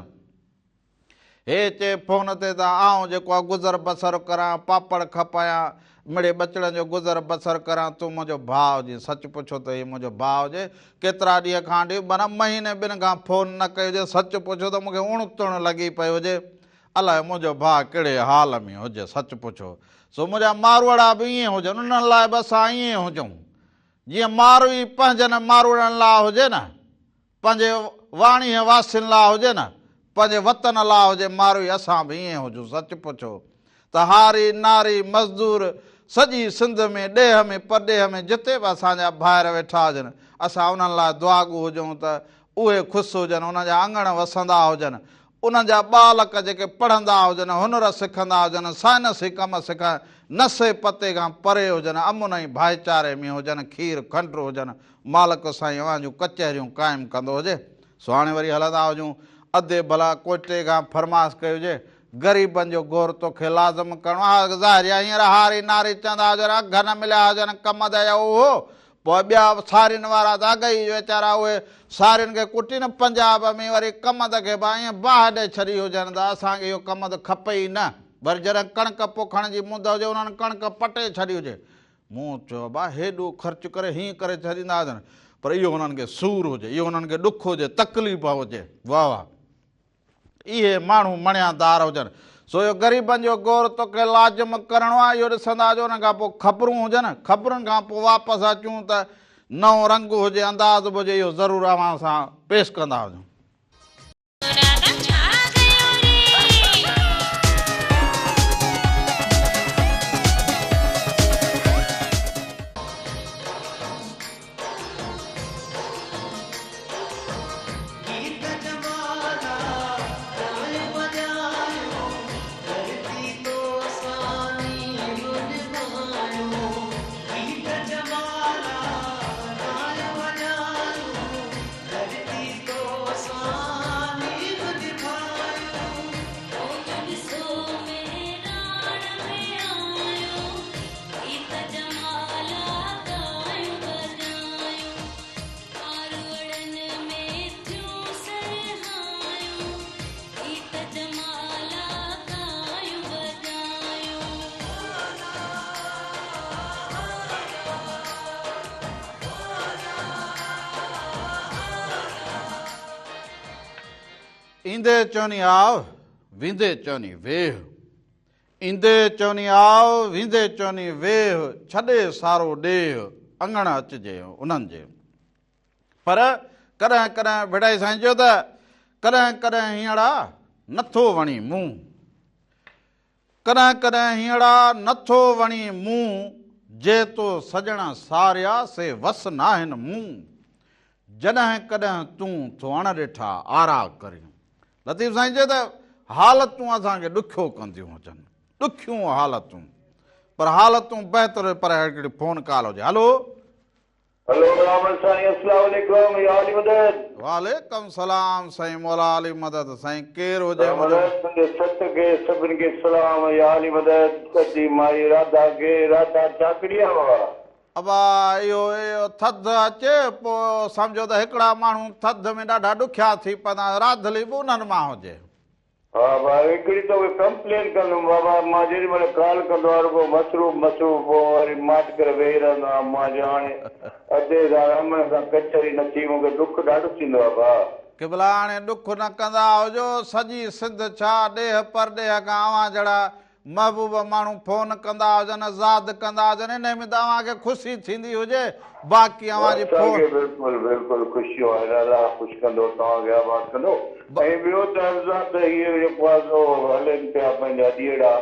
هي چئي فون تي ته آئون جيڪو آ گذر بسر ڪران، پاپڙ کپايان، مڙئي ٻچڙن جو گذر بسر ڪران، تون منهنجو ڀاء هجين. سچ پڇو ته هي منهنجو ڀاء هجي. ڪيترا ڏينهن کان وٺي معنيٰ مهيني ٻن کان فون نه ڪئي هجي. سچ پڇو ته مون کي اڻ تڻ لڳي پئي هجي. الائي منهنجو ڀاء ڪهڙي حال ۾ هجي. سچ پڇو سو منهنجا ماروئڙا به ائين هجن. انهن لاء به اسان ائين هجون. جيئن ماروئي پنهنجن ماروئڙن لاء هجي نه. پنهنجي واڻيهه واسين لاء هجي نه پنهنجي وطن لاء هجي ماروئي اسان به ائين هجون سچ پڇو ته هاري ناري مزدور سڄي سنڌ ۾ ڏيهه ۾ پرڏيهه ۾ جتي به اسان جا ڀائر ويٺا هجن اسان انهن لاء دعاگو هجون ته اهي خوش هجن انهن جا اڱڻ وسندا هجن انهن جا ٻالڪ جيڪي پڙهندا هجن هنر سکندا هجن سائنسي ڪم سکن نشي پتي کان پري هجن امن ۽ ڀائيچاري ۾ هجن کير کنڊ هجن مالڪ سائين اوهان جون ڪچهريون قائم ڪندو هجي. سو هاڻي وري هلندا هجون. ادي ڀلا ڪوئٽي کان فرمائش ڪئي هجي. غريبن جو غور توکي لازم ڪرڻو آهي. ظاهر آهي هينئر هاري ناري چوندا هجن اگهه نه مليا هجن ڪمند جا اهو پوء ٻيا سارين وارا ته اڳ ئي ويچارا اهي سارين کي ڪٽين پنجاب ۾ وري ڪمند کي به ائين باهه ڏئي ڇڏي هجن ته اسان کي اهو ڪمند کپي ئي نه. وري جڏهن ڪڻڪ پوکڻ جي مند هجي انهن ڪڻڪ پٽي ڇڏي هجي. مون چيو، ابا هيڏو خرچ ڪري هيئن ڪري ڇڏيندا هجن، پر اهو هنن کي سور هجي، اهو هنن کي ڏک هجي، تڪليف هجي، واهه واهه! اهي ماڻهو مڻيادار هجن. سو اهو غريبن جو غور توکي لازم ڪرڻو آهي، اهو ڏسندا هجو، ان کان پوء خبرون هجن، خبرن کان پوء واپس اچون ته نئون رنگ هجي، انداز به هجي، اهو ضرور اوهان سان پيش ڪندا هجون. ايندي چوني آء، ويندي چوني ويهه. ايندي چوني آء، ويندي چوني ويهه، ڇڏي سارو ڏيهه، اڱڻ اچجي انهن جي. پر ڪڏهن ڪڏهن ڀٽائي سائين چيو ته، ڪڏهن ڪڏهن هينئڙا نٿو وڻي مون. ڪڏهن ڪڏهن هينئڙا نٿو وڻي مون، جي تو سڄڻ ساريا سي وس ناهن مون. جڏهن ڪڏهن تون ٿو اڻ ڏٺا آرا ڪرين. لطيف سائين چيو ته حالتون اسان کي ڏکيو ڪنديون هجن، ڏکيون حالتون، پر حالتون بهتر پر هڪڙي فون ڪال هجي. هلو. هلو رحمت سائين اسلام عليڪم يا علي مدد. وعليڪم سلام سائين مولا علي مدد سائين ڪير هجي منهنجو. مدد تنهنجي ست کي سڀن کي سلام يا علي مدد ڪجي مائي راڌا کي راڌا چاڪڙي آ بابا. ابا اهو اهو ٿڌ اچي پوء سمجهو ته هڪڙا ماڻهو ٿڌ ۾ ڏاڍا ڏکيا ٿي پوندا راڌلي به انهن مان هجي. ها ڀاء هڪڙي توکي ڪمپلين ڪندم بابا مان جيڏي مهل ڪال ڪندو آهيان رڳو مصروف مصروف پوء وري ماٺ ڪري ويهي رهندو آهيان مان چيو هاڻي ادي سان رحمڻ سان ڪچهري نه ٿي مونکي ڏک ڏاڍو ٿيندو آهي ڀاء. قبلا هاڻي ڏک نه ڪندا هجو سڄي سنڌ ڇا ڏيهه پرڏيهه کان اوهان جهڙا محبوب ماڻهو فون ڪندا هجن زاد ڪندا هجن انهي ۾ ته اوهان کي خوشي ٿيندي هجي باقي اوهان جي اسان فون. کي بلڪل بلڪل خوشيون آهن الله خوش ڪندو توهان کي آباد ڪندو ۽ ٻيو ته عرض آ ته هي جيڪو آ سو هلن پيا پنهنجا ڏينهڙا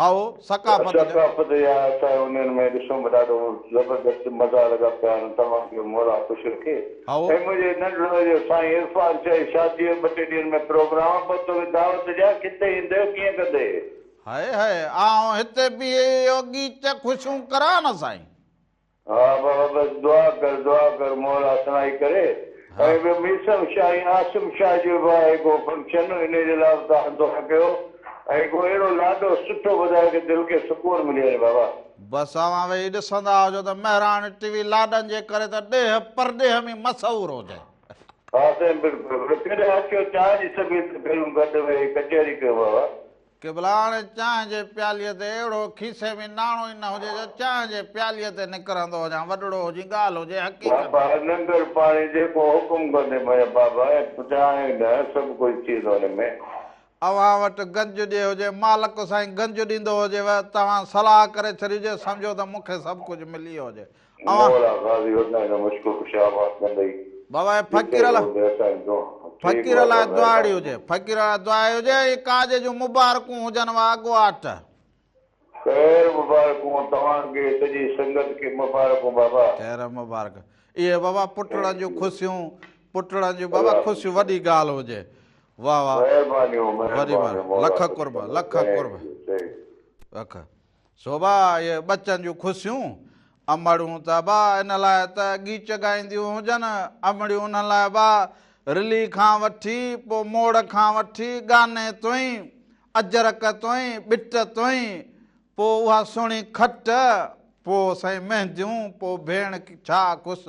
هائو ثقافت جا. ثقافت جا اسان انهن ۾ ڏسون به ڏاڍو زبردست مزا لڳا پيا آهن توهان کي مولا خوش رکي هائو. ۽ منهنجي ننڍڙو جو سائين عرفان چئي شادي جو ٻه ٽي ڏينهن ۾ پروگرام آ پوء توکي دعوت ڏيان ڪٿي ايندي ڪيئن ڪندي. هائي هائي آئون هتي بيهي اهو ڳيچ خوشيون ڪران نه سائين. ها بابا بس دعا ڪر دعا ڪر مولا سڻائي ڪري ۽ ٻيو ميثم شاهه ۽ عاصم شاهه جو به آهي ڪو فنڪشن انهي جي لاء به توهان دعا ڪيو ۽ ڪو اهڙو لاڏو سٺو ٻڌايو ڪي دل کي سڪون ملي وڃي بابا. بس اوهان ويهي ڏسندا هجو ته مهراڻ ٽي وي لاڏن جي ڪري ته ڏيهه پرڏيهه ۾ مشهور هجي. ها سائين بلڪل ڪڏهن اچو چانهه جي سبيل ته پهريون گڏ ويهي ڪچهري ڪيون بابا. قبلا هاڻي چانهه جي پياليء تي اهڙو کيسي ۾ ناڻو ئي نه هجي جو چانهه جي پياليء تي نڪرندو هجان، وڏڙو هجين ڳالهه هجي حقيقت. بابا ننگر پاڻي جيڪو حڪم ڪندين منهنجا بابا ۽ چانهه نه سڀ ڪجهه ٿي ويندو ان ۾. اوهان وٽ گنج ڏي هجي، مالڪ سائين گنج ڏيندو هجيو، توهان صلاح ڪري ڇڏي هجي، سمجهو ته مون کي سڀ ڪجهه ملي ويو هجي. اوهان. مولا غازي وڏائي نه مشڪل ڪشا آباد ڪندئي. بابا هي جتي فقير لاء هوندي اسان جي دعا. ٺيڪ فقير لاء بابا دعاڙي مهرباني. هجي فقير لاء دعا هجي ۽ ڪاڄ جون مبارڪون هجن وا اڳواٽ. خير مبارڪون توهان کي سڄي سنگت کي مبارڪون بابا. خير مبارڪ اهي بابا پٽڙن جون خوشيون پٽڙن جون بابا خوشيون وڏي ڳالهه هجي واه واه مهربانيون وڏي مهربانيون مولا لک خوش قرب ڪندو لک قرب لک سوڀا اهي ٻچن جون خوشيون، امڙيون ته ابا ان لاء ته ڳيچ ڳائينديون هجن، امڙيون انهن لاء ابا رلي کان وٺي پوء موڙ کان وٺي ڳاني تائين، اجرڪ تائين، ٻٽ تائين، پوء اها سهڻي کٽ، پوء سائين مهنديون، پوء ڀيڻ ڇا خوش،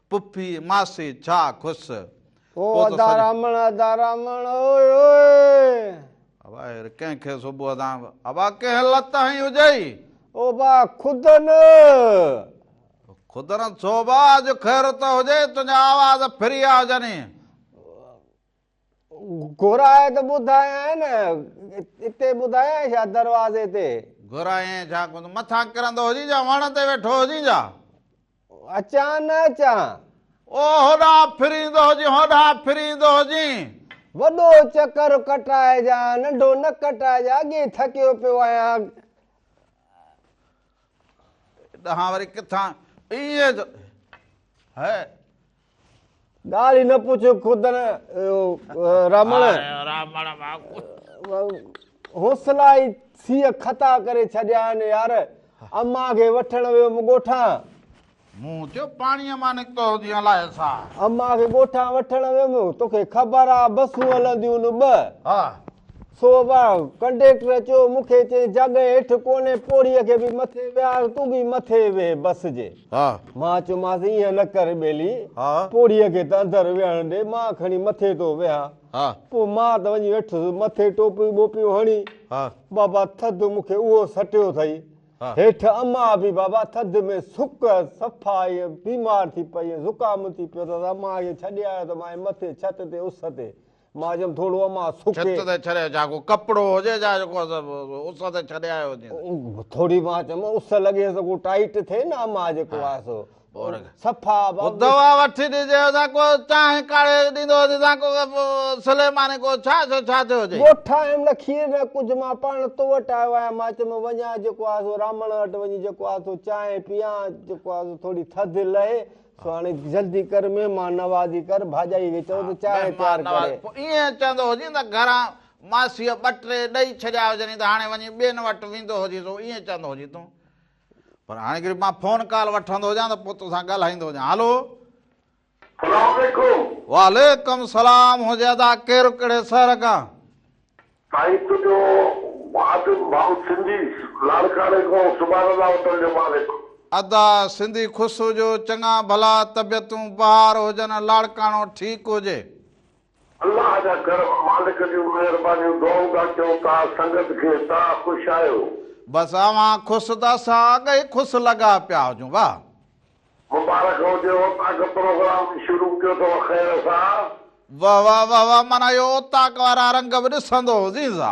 پڦي ماسي ڇا خوش. او پوء ته ادا سڄي. رامڻ ادا رامڻ اوئي اوئي. ابا هير ڪنهن کي صبح تان ابا ڪنهن لت هنئي هجئي. او با خدن. خدن ڇو با اڄ خير ته هجئي تنهنجا آواز ڦري ويا هجن. گهرائي ته ٻڌايانء نه اتي ٻڌايانء ڇا دروازي تي. گهرايائين ڇا ڪونه مٿان ڪرندو هجين جا وڻ تي ويٺو هجين جا. اچان نه اچان. او هوڏانهن ڦريندو هجين هوڏانهن ڦريندو هجين. وڏو چڪر ڪٽائجان ننڍو نه ڪٽائجان اڳي ئي ٿڪيو پيو آهيان. ڏهان وري ڪٿان ائين جو هي. ڳالهه ئي نه پڇ خدن اهو رامڻ. رامڻ حوصلا ئي سيء خطا ڪري ڇڏيا آهن يار. امان کي وٺڻ ويم ڳوٺان. مون چيو پاڻيء مان نڪتو هجين الائي ڇا. امان کي ڳوٺان وٺڻ ويم، توکي خبر آ بسون هلنديون نه ٻه. ها. سو وا ڪنڊيڪٽر چيو مون کي چئين جڳهه هيٺ ڪونهي پوڙهيء کي به مٿي ويهار تون به مٿي ويهه بس جي. ها. مان چيومانس ائين نه ڪر ٻيلي. ها. پوڙهيء کي ته اندر ويهڻ ڏي مان کڻي مٿي ٿو ويهان. ها. پوء مان ته وڃي ويٺس مٿي ٽوپيون ٻوپيون هڻي. ها. بابا ٿڌ مون کي اهو سٽيو اٿئي. هيٺ امان به بابا ٿڌ ۾ سڪ صفا ائين بيمار ٿي پئي ۽ زڪام ٿي پيو اٿس. امان کي ڇڏي آيو ته مان مٿي ڇت تي اس تي. مان چيم ٿورو امان سڪي. ڇت تي ڇڏي ڇا ڪو ڪپڙو هجي ڇا جيڪو اس تي ڇڏي آيو هجين. ٿوري مان چيم اس لڳيس ڪو ٽائيٽ ٿئي نه امان جيڪو آهي سو صفا پوء دوا وٺي ڏجي اسان ڪو چانهه ڪاڙهي ڏيندو هجي سان ڪو سليماني ڪو ڇا ڇو ڇا ٿيو هجي. ڳوٺ آيم نه کير نه ڪجهه مان پاڻ تو وٽ آيو آهيان مان چيم وڃان جيڪو آهي سو رامڻ وٽ وڃي جيڪو آهي سو چانهه پيان جيڪو آهي سو ٿوري ٿڌ لهي سو هاڻي جلدي ڪر مهمان نوازي ڪر ڀاڄائي کي چئو ته چانهه تيار ڪري. پوء ائين چوندو هجين ته گهران ماسيء ٻه ٽي ڏئي ڇڏيا هجنئي ته هاڻي وڃي ٻين وٽ ويندو هجين سو ائين چوندو هجين تون. پر هاڻي هڪڙي مان فون ڪال وٺندو هجان ته پوء توسان ڳالهائيندو هجان. هلو. سلام عليڪم. وعليڪم سلام هجي ادا ڪير ڪهڙي شهر کان. سائين تنهنجو خادم ڀائو سنڌي لاڙڪاڻي کان سبحان الله هوٽل جو مالڪ. ادا سنڌي خوش هجو چڱا ڀلا طبيعتون بهار هجن لاڙڪاڻو ٺيڪ هجي. الله جا ڪرم مالڪ جون مهربانيون دعائون ٿا ڪيون توهان سنگت کي توهان خوش آهيو. بس اوهان خوش ته اسان اڳ ئي خوش لڳا پيا هجون واھ. مبارڪ هجي اوطاق پروگرام به شروع ڪيو اٿو خير سان. واه واه واه واه معنيٰ اهو اوطاق وارا رنگ به ڏسندو هجين سا.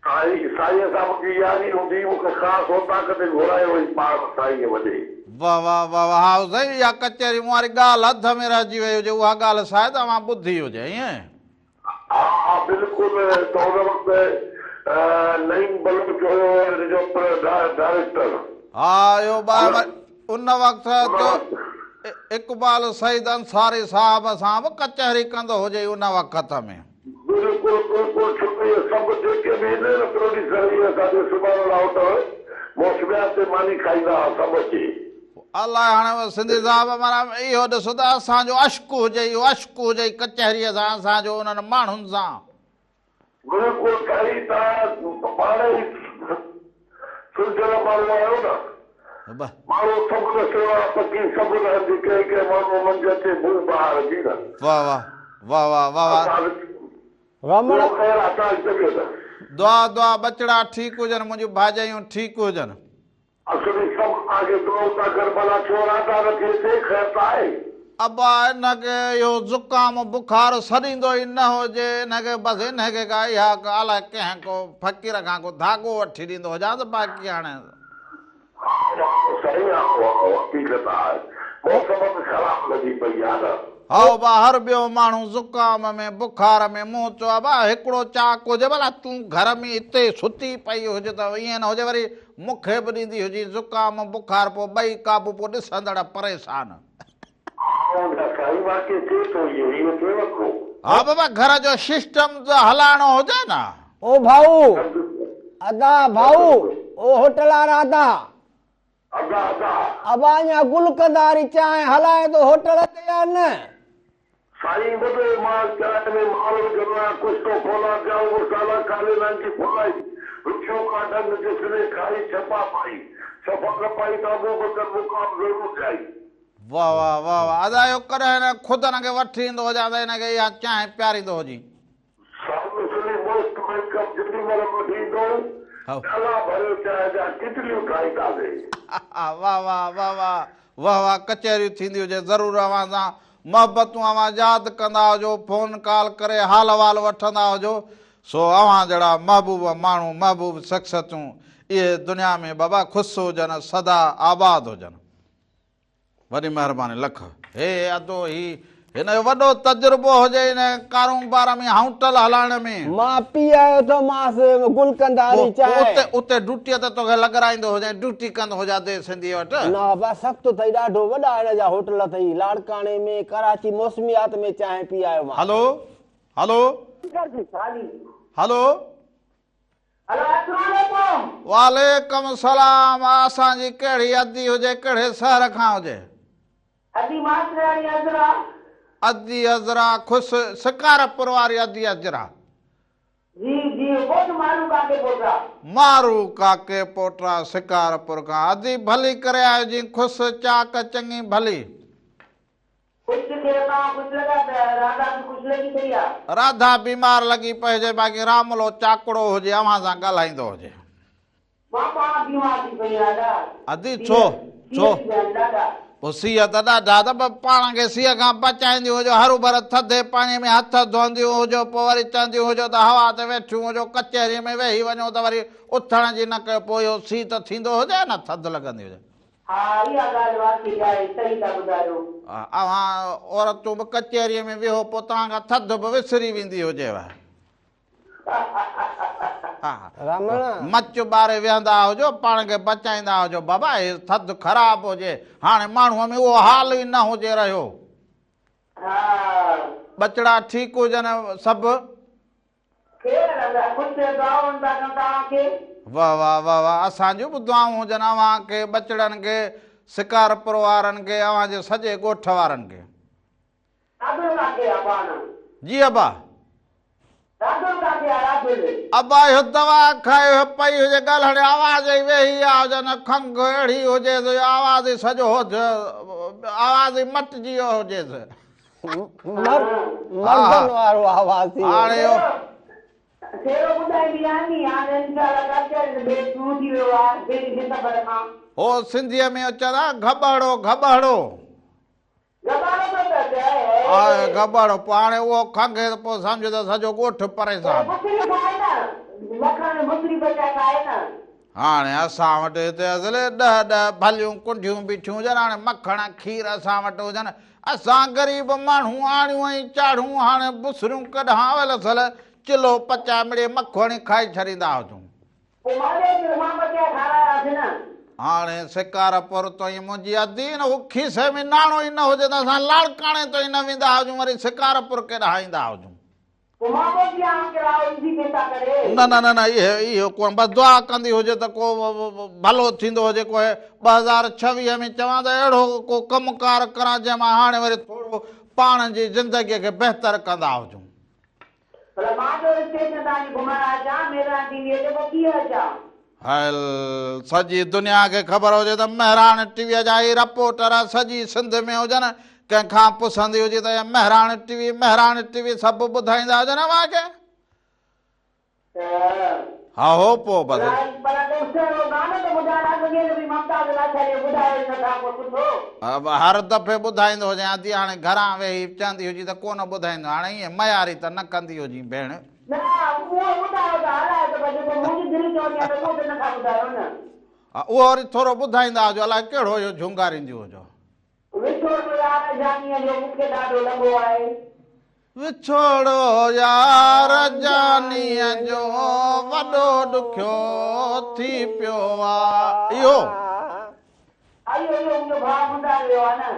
سائين سائين سان منهنجي ياري هوندي هئي مونکي خاص اوطاق تي گهرايو هئي پاڻ سائين وڏي. واه واه واه واه ها سائين اها ڪچهري مون واري ڳالهه اڌ ۾ رهجي وئي هجي اها ڳالهه شايد اوهان ٻڌي هجي ائين. ها ها بلڪل ته ان وقت نعيم بلوچ هيو ان جو ڊائريڪٽر. ها اهو ان وقت ته اقبال سعيد انصاري صاحب سان به ڪچهري ڪندو هجي ان وقت ۾. بلڪل بلڪل ڇو ته اهي سڀ جيڪي به آهن نه پروڊيوسر اهي اسان جي سبحان الله هوٽل موسميات تي ماني کائيندا هئا سڀ اچي. الائي هاڻي سنڌي صاحب معنيٰ اهو ڏسو ته اسان جو عشق هجي اهو عشق هجي ڪچهريء سان اسان جو انهن ماڻهن سان. بلڪل سائين توهان پاڻ ئي سلجهيل ماڻهو آهيو نه. ماڻهو سڀ نه سهڻا پکي سڀ نه هنڌ ڪنهن ڪنهن ماڻهوء منجهه اچي بوء بهار جي نه. واه واه واه واه واه واه. رمڻ. ٻيو خير آ توهان جي طبيعت. دعا دعا ٻچڙا ٺيڪ هجن منهنجون ڀاڄايون ٺيڪ هجن. اصلي سڀ توهان کي دعائون ٿا ڪن ڀلا ڇو راڌا نٿي اچي خير ته آهي. ابا ان کي اهو زڪام بخار سڏيندو ئي نه هجي ان کي بس ان کي ڪا اها ڪا الائي ڪنهن ڪو فقير کان ڪو ڌاڳو وٺي ڏيندو هجانس باقي هاڻي. هائو هائو سائين هائو هائو حقيقت آهي موسم به خراب لڳي پئي آهي نه. هائو ابا هر ٻيو ماڻهو زڪام ۾ بخار ۾ مون چيو ابا هڪڙو چاڪ هجي ڀلا تون گهر ۾ اتي ستي پئي هج ته ائين نه هجي وري مون کي به ڏيندي هجين زڪام بخار پوء ٻئي قابو پوء ڏسندڙ پريشان. هائو ادا سائين واقعي ٿئي ٿو اهو اهو ٿئي وٺو. ها بابا گهر جو سسٽم ته هلائڻو هجي نه. او ڀائو ادا ڀائو او هوٽل وارا ادا. ادا ادا. ابا اڃا گلقند واري چانهه هلائين ٿو هوٽل تي يا نه؟ سائين وڏو مال چانهه ۾ مال وجهندو آهيان ڪشتو فولاد جائون مصالا ڪالي رنگ جي ڦولائي رکيو ڪا ڏنگ جس ني کائي ڇپا پائي صفا نه پائي ته ابوبڪر مقام ضرور جائي. واه واه واه واه ادا اهو ڪڏهن نه خود هن کي وٺي ايندو هجان ته هن کي اها چانهه پياريندو هجين. سائين سني موسٽ welcome جيڏي مهل به وٺي ايندو پيالا ڀري چانهه جا ڪٽليون ٺاهينداسين. واه واه واه واه واه واه ڪچهريون ٿيندي هجي ضرور اوهان سان محبتون اوهان ياد ڪندا هجو فون ڪال ڪري حال احوال وٺندا هجو سو اوهان جهڙا محبوب ماڻهو محبوب شخصيتون اهي دنيا ۾ بابا خوش هجن سدا آباد هجن. وڏي مهرباني لک. هي ادو هي هن جو وڏو تجربو هجي ان ڪاروبار ۾ هائونٽل هلائڻ ۾. مان پي آيو ٿو مانس گلقند واري چانهه. اتي اتي ڊوٽيء تي توکي لڳرائيندو هجي ۽ ڊوٽي ڪندو هجي ادي سنڌيء وٽ. نه ابا سخت اٿئي ڏاڍو وڏا هن جا هوٽل اٿئي لاڙڪاڻي ۾ ڪراچي موسميات ۾ چانهه پي آيو مان. هلو هلو هلو. هلو السلام عليڪم. وعليڪم السلام اسان جي ڪهڙي ادي هجي ڪهڙي شهر کان هجي. ادي ماسترياڻي عذرا. ادي عذرا خوش شڪارپور واري ادي عذرا. جي جي ڳوٺ مارو ڪاڪي پوٽا. مارو ڪاڪي پوٽا شڪارپور کان ادي ڀلي ڪري آيو جي خوش چاڪ چڱي ڀلي. خوش خير توهان خوش لڳا پيا آهيو راڌا به خوش لڳي پئي آ. راڌا بيمار لڳي پئي هجي باقي راملو چاڪڙو هجي اوهان سان ڳالهائيندو هجي. مان پاڻ بيمار ٿي پئي آهيان ڏاڍا. ادي ڇو ڇو سيء ٿي ويا آهن ڏاڍا. پوء سيء ته ڏاڍا ته به پاڻ کي سيء کان بچائينديون هجو، هروڀر ٿڌي پاڻيء ۾ هٿ ڌوئنديون هجو، پوء وري چونديون هجو ته هوا تي ويٺيون هجو، ڪچهريء ۾ ويهي وڃو ته وري اٿڻ جي نه ڪيو، پوء اهو سيء ته ٿيندو هجي نه ٿڌ لڳندي هجي. ها اها ڳالهه واقعي آهي، صحيح ٿا ٻڌايو. اوهان عورتون به ڪچهريء ۾ ويهو پوء توهان کان ٿڌ به وسري ويندي هجيو. رامڻ. مچ ٻاري ويهندا هجو، پاڻ کي بچائيندا هجو، بابا هي ٿڌ خراب هجي، هاڻي ماڻهوء ۾ اهو حال ئي نه هجي رهيو. ٻچڙا ٺيڪ هجن سڀ. واه واه واه واه اسان جون به دعائون هجن اوهان کي، ٻچڙن کي، سڪارپور وارن کي، اوهان جي سڄي ڳوٺ وارن کي. جي ابا. ابا اهو دوا کائي پئي هجي ڳالهائڻ آواز ئي ويهي ويا هجن کنگهه اهڙي هجيس جو آواز ئي سڄو آواز ئي مٽجي ويو هجيس. مردن وارو آواز ٿي ويو. هاڻي اهو. هو سنڌيء ۾ چوندا گهٻهڙو گهٻهڙو. آء گهٻڙ، پوء هاڻي اهو کنگهي ته پوء سمجهه ته سڄو ڳوٺ پريشان. هاڻي اسان وٽ هتي اصل ڏهه ڏهه ڀليون ڪنڍيون بيٺيون هجن، هاڻي مکڻ کير اسان وٽ هجن، اسان غريب ماڻهو آڻيون ۽ چاڙهون، هاڻي بسريون ڪڏهان اول اصل چلهو پچائي مڙئي مکوڻي کائي ڇڏيندا هجون. هاڻي سڪارپور تائين منهنجي ادي نه هو کيسي ۾ ناڻو ئي نه هجي ته اسان لاڙڪاڻي تائين نه ويندا هجون وري سڪارپور ڪيڏانهن ايندا هجون. نه نه نه نه اهو ڪونه بس دعا ڪندي هجي ته ڪو ڀلو ٿيندو هجي ڪو 2026 ۾ چوان ته اهڙو ڪو ڪم ڪار ڪران جنهن مان هاڻي وري ٿورو پاڻ جي زندگيء کي بهتر ڪندا هجون. ڀلا مان جو اسٽيشن تان جي گهمڻ اچان، مهراڻ ٽي ويء تي پوء ڪيئن اچان؟ هل سڄي دنيا کي خبر هجي ته مهراڻ ٽي ويء جا هي رپورٽر سڄي سنڌ ۾ هجن، ڪنهن کان پڇندي هجي ته مهراڻ ٽي وي، مهراڻ ٽي وي سڀ ٻڌائيندا هجن اوهان کي. ها هو پوء بس. هر دفعي ٻڌائيندو هجين ادي هاڻي گهران ويهي چوندي هجي ته ڪونه ٻڌائيندو هاڻي ائين مياري ته نه ڪندي هجين ڀيڻ. اهو وري ٿورو ٻڌائيندا هجو الائي ڪهڙو اهو جهونگارينديون هجو. وڇوڙو يار جانيء جو مون کي ڏاڍو لڳو آهي. وڇوڙو يار جانيء جو وڏو ڏکيو ٿي پيو آ. اهو. اهو اهو منهنجو ڀاء ٻڌائي ويو آ نه.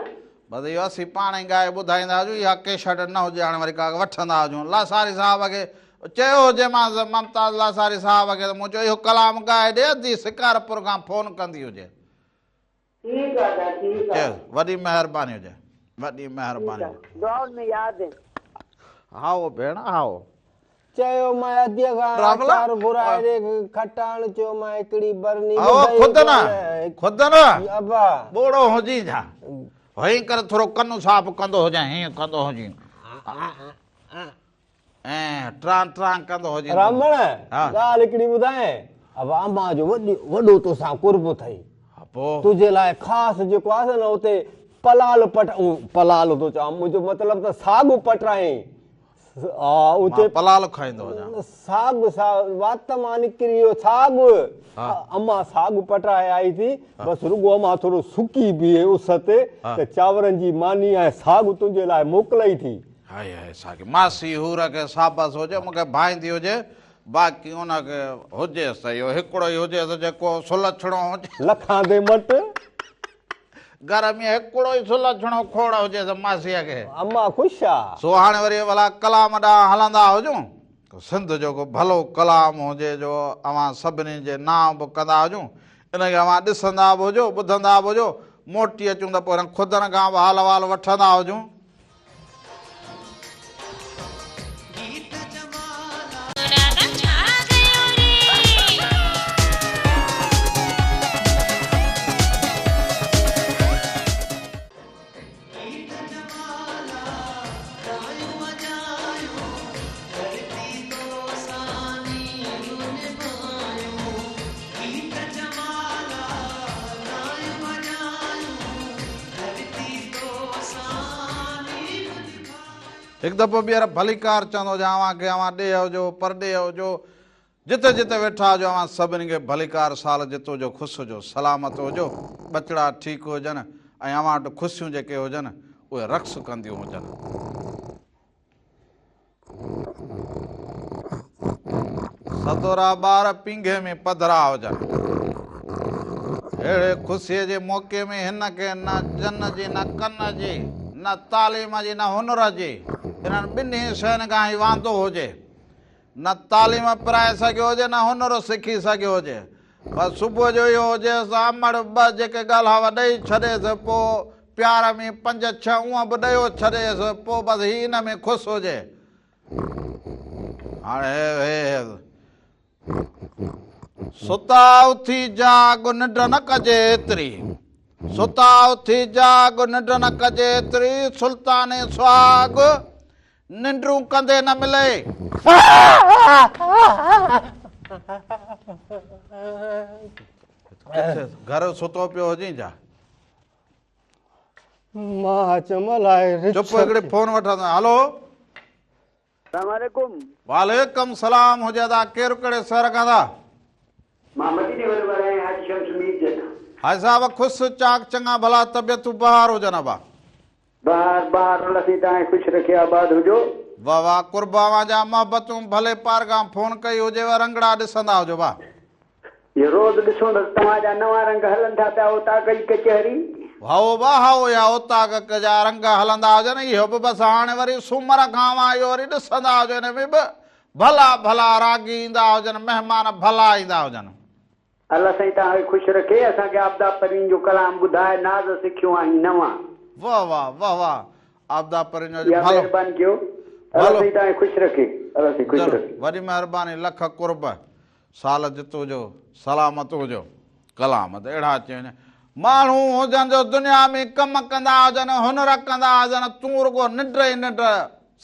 بس اهو اسين پاڻ ئي ڳائي ٻڌائيندا هجون اها ڪيسٽ نه هجي هاڻي وري ڪا وٺندا هجون لاشاري صاحب کي چيو هجيمانس ممتاز لاشاري صاحب کي ته مون چيو اهو ڪلام ڳائي ڏي ادي شڪارپور کان فون ڪندي هجي. ٺيڪ آ ادا ٺيڪ آ. چيس وڏي مهرباني هجي وڏي مهرباني ٺيڪ آ دعائن ۾ ياد. هائو ڀيڻ هائو. چيو مان اديء کان آچار گهرائي ڏي کٽاڻ چيو مان هڪڙي برني هائو ٻڌئي خود نه ڪونه. خود نه ابا. ٻوڙو هجين ڇا هئين ڪري ٿورو ڪن صاف ڪندو هجين هيئن ڪندو هجين. ۽ ٽران ٽران ڪندو هجين تون. رامڻ، ڳالهه هڪڙي ٻڌايانء؟ ابا امان جو وڏو توسان قرب اٿئي. ها پوء؟ تنهنجي لاء خاص جيڪو آهي نه اتي پلال پٽ پلال ٿو چوان منهنجو مطلب ته ساڳ پٽرايائين. ها اتي. مان پلال کائيندو هجان. ساڳ وات مان نڪري ويو ساڳ. امان ساڳ پٽرائي آئي ٿي بس رڳو امان ٿورو سڪي بيهي اس تي ته چانورن جي ماني ۽ ساڳ تنهنجي لاء موڪلئي ٿي. هائي هائي ساڳي ماسي حور کي شابس هجي مون کي ڀائيندي هجي باقي ان کي هجيس ته اهو هڪڙو ئي هجيس جيڪو سلڇڻو هجي. لکان the مٽ. گهر ۾ هڪڙو ئي سلڇڻو کوڙ هجيس ماسيء کي. اما خوش آ. سو هاڻي وري ڀلا ڪلام ڏانهن هلندا هجون. ڪو سنڌ جو ڪو ڀلو ڪلام هجي جو اوهان سڀني جي نانء به ڪندا هجون. ان کي اوهان ڏسندا به هجو، ٻڌندا به هجو. موٽي اچون ته پوء هنن خودن کان به حال احوال وٺندا هجون. هڪ دفعو ٻيهر ڀليڪار چوندو هجان اوهان کي، اوهان ڏيهه هجو، پرڏيهه هجو، جتي جتي ويٺا هجو اوهان سڀني کي ڀليڪار سال جت هجو خوش هجو، سلامت هجو، ٻچڙا ٺيڪ هجن ۽ اوهان وٽ خوشيون جيڪي هجن اهي رقص ڪنديون هجن. سدورا ٻار پينگهي ۾ پڌرا هجن. اهڙي خوشيء جي موقعي ۾ هن کي نه جن جي نه ڪن جي، نه تعليم جي نه هنر جي، انهن ٻنهي شين کان هي واندو هجي. نه تعليم پرائي سگهيو هجي نه هنر سکي سگهيو هجي. بس صبح جو اهو هجيس ته امڙ ٻه جيڪي ڳالهاء ڏئي ڇڏيس پوء پيار ۾ پنج ڇهه اونء به ڏيو ڇڏيس پوء بس هي ان ۾ خوش هجي. هاڻي هي هي هي ستا اٿي جاڳ ننڊ نه ڪجي ايتري ستا اٿي جاڳ ننڊ نه ڪجي ايتري سلطاني سهاڳ ننڊون ڪندي نه ملئي. ڪٿي گهر ستو پيو هجين ڇا؟ مان چيم الائي رڇ. چپ هڪڙي فون وٺان ٿو. هلو. سلام عليڪم. وعليڪم سلام هجي ادا ڪير ڪهڙي شهر کان ٿا؟ مان مديني وارو ڳالهايان حاجي شمس مير جن. حاجي صاحب خوش چاڪ چڱا ڀلا طبيعتون بهار هجن ابا. بهار بهار الله سائين توهان کي خوش رکي آباد هجو. واه واه قرب اوهان جا محبتون ڀلي پار کان فون ڪئي هجيو رنگڙا ڏسندا هجو واه. اهو روز ڏسون ته توهان جا نوان رنگ هلن ٿا پيا اوطاق جي ڪچهري. هائو با هائو اها اوطاق جا رنگ هلندا هجن اهو به بس هاڻي وري سومر کان اوهان اهو وري ڏسندا هجو ان ۾ به ڀلا ڀلا راڳي ايندا هجن مهمان ڀلا ايندا هجن. الله سائين توهان کي خوش رکي اسان کي عابده پروين جو ڪلام ٻڌائي ناز سکيون آهين نوان. واه واه واه واه عابده پروين جو اها ڀلو مهرباني ڪيو الله ڀلو سائين توهان کي خوش رکي الله سائين خوش ضرور رکي. وڏي مهرباني لک قرب سال جت هجو سلامت هجو ڪلام ته اهڙا اچي وڃن ماڻهو هجن جو دنيا ۾ ڪم ڪندا هجن هنر ڪندا هجن تون رڳو ننڊ ئي ننڊ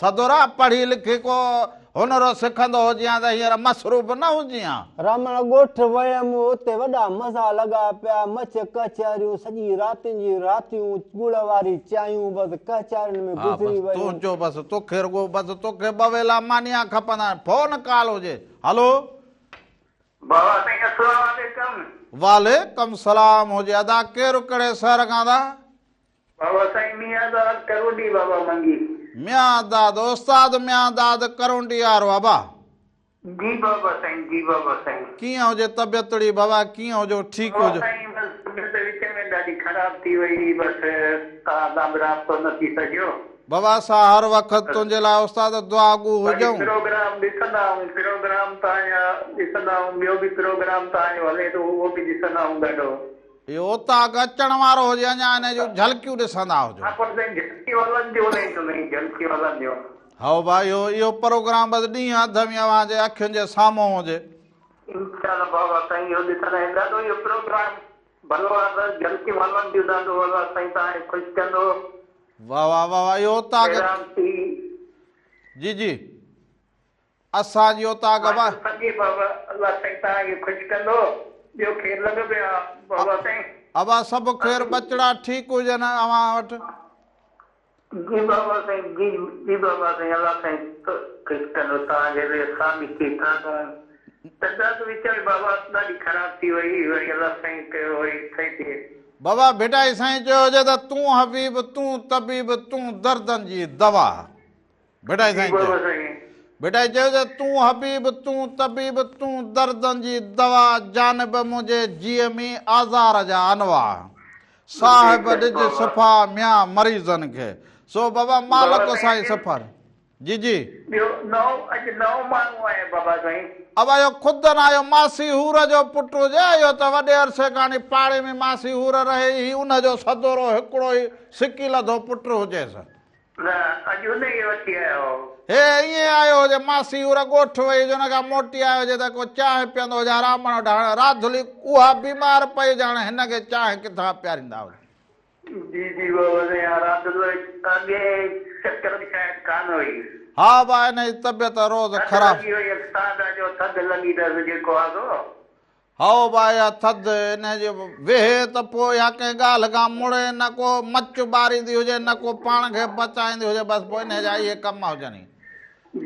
سدورا پڙهي لکي ڪو هنر سکندو هجين ها ته هينئر مصروف نه هجين ها. رامڻ ڳوٺ ويم، اتي وڏا مزا لڳا پيا، مچ ڪچهريون، سڄي راتين جي راتيون، ڳڙ واري چانهيون بس ڪچهرين ۾ ها گذري بس ويون. تنهنجو بس توکي رڳو بس توکي ٻه ويلا مانيان کپندا آهن فون ڪال هجي هلو. بابا سائين السلام عليڪم. وعليڪم سلام هجي ادا ڪير ڪهڙي شهر کان ٿا. بابا سائين ميان داد ڪرونڊي بابا منگي. ميان داد استاد ميان داد ڪرونڊي وارو ابا. جي بابا سائين جي بابا سائين. ڪيئن هجي طبيعتڙي بابا ڪيئن هجو ٺيڪ بابا هجو. سائين بس طبيعت وچ ۾ ڏاڍي خراب ٿي وئي هئي بس توهان سان به رابطو نه ٿي سگهيو. بابا اسان هر وقت تنهنجي لاء استاد دعاگو باقي هجون. پروگرام ڏسندا آهيون پروگرام توهان جا ڏسندا آهيون ٻيو به پروگرام توهان جو هلي ٿو اهو به ڏسندا آهيون ڏاڍو. اهو اوطاق اچڻ وارو هجي اڃا ان جون جهلڪيون ڏسندا هجو. ها پر سائين جهلڪيون هلن ٿيون انهي جون سائين جهلڪيون هلن ٿيون. هائو ڀاء اهو اهو پروگرام بس ڏينهن اڌ ۾ اوهان جي اکين جي سامهون هجي. انشاء الله بابا سائين اهو ڏسندا آهيون ڏاڍو اهو پروگرام ڀلو آهي بس جهلڪيون هلن ٿيون ڏاڍو الله سائين توهان کي خوش ڪندو. واه واه واه واه اهو اوطاق حيران ٿي. جي جي. اسان جي اوطاق مان چيو سڄي بابا الله سائين توهان کي خوش ڪندو ٻيو خير لڳو پيو آ بابا سائين. ابا سڀ خير ٻچڙا ٺيڪ هجن اوهان وٽ. جي بابا سائين جي جي بابا سائين الله سائين خوش ڪندو توهان کي به اسان به ٺيڪ ٺاڪ آهيون طبيعت وچ ۾ بابا ڏاڍي خراب ٿي وئي وري الله سائين ڪيو وري صحيح ٿي وئي. بابا ڀٽائي سائين چيو هجي ته تون حبيب تون طبيب تون دردن جي دوا. ڀٽائي سائين چيو. ڀٽائي چيو ته تون حبيب، تون طبيب، تون دردن جي دوا، جانب منهنجي جيء ۾ آزار جا انواع. صاحب ڏج شفا ميان مريضن کي. سو بابا مالڪ سائين شفا ڏي. جي جي. ٻيو نئون اڄ نئون ماڻهو آيو بابا سائين. ابا اهو خود نه آيو ماسي حور جو پٽ هجي اهو ته وڏي عرصي کان ني پاڙي ۾ ماسي حور رهي هي ان جو سدورو هڪڙو ئي سڪي لڌو پٽ هجيس. نه اڄ انهيء کي وٺي آيو هو. هي ائين آيو هجي ماسي حور ڳوٺ وئي هجي ان کان موٽي آيو هجي ته ڪو چانهه پيئندو هجي رامڻ وٽ هاڻي راڌلي اها بيمار پئي هجي هاڻي هن کي چانهه ڪٿان پياريندا هجن. جي جي بابا سائين ها راڌلو اڳي چڪر به شايد ڪانه هئي. ها با هن جي طبيعت روز ٿڌ خراب. لڳي وئي هيس ساندهه جو ٿڌ لڳي اٿس جيڪو آ سو. هائو با اها ٿڌ ان جي ويهي ته پوء اها ڪنهن ڳالهه کان مڙي نه ڪو مچ ٻاريندي هجي نه ڪو پاڻ کي بچائيندي هجي بس پوء انهي جا اهي ڪم هجن ئي.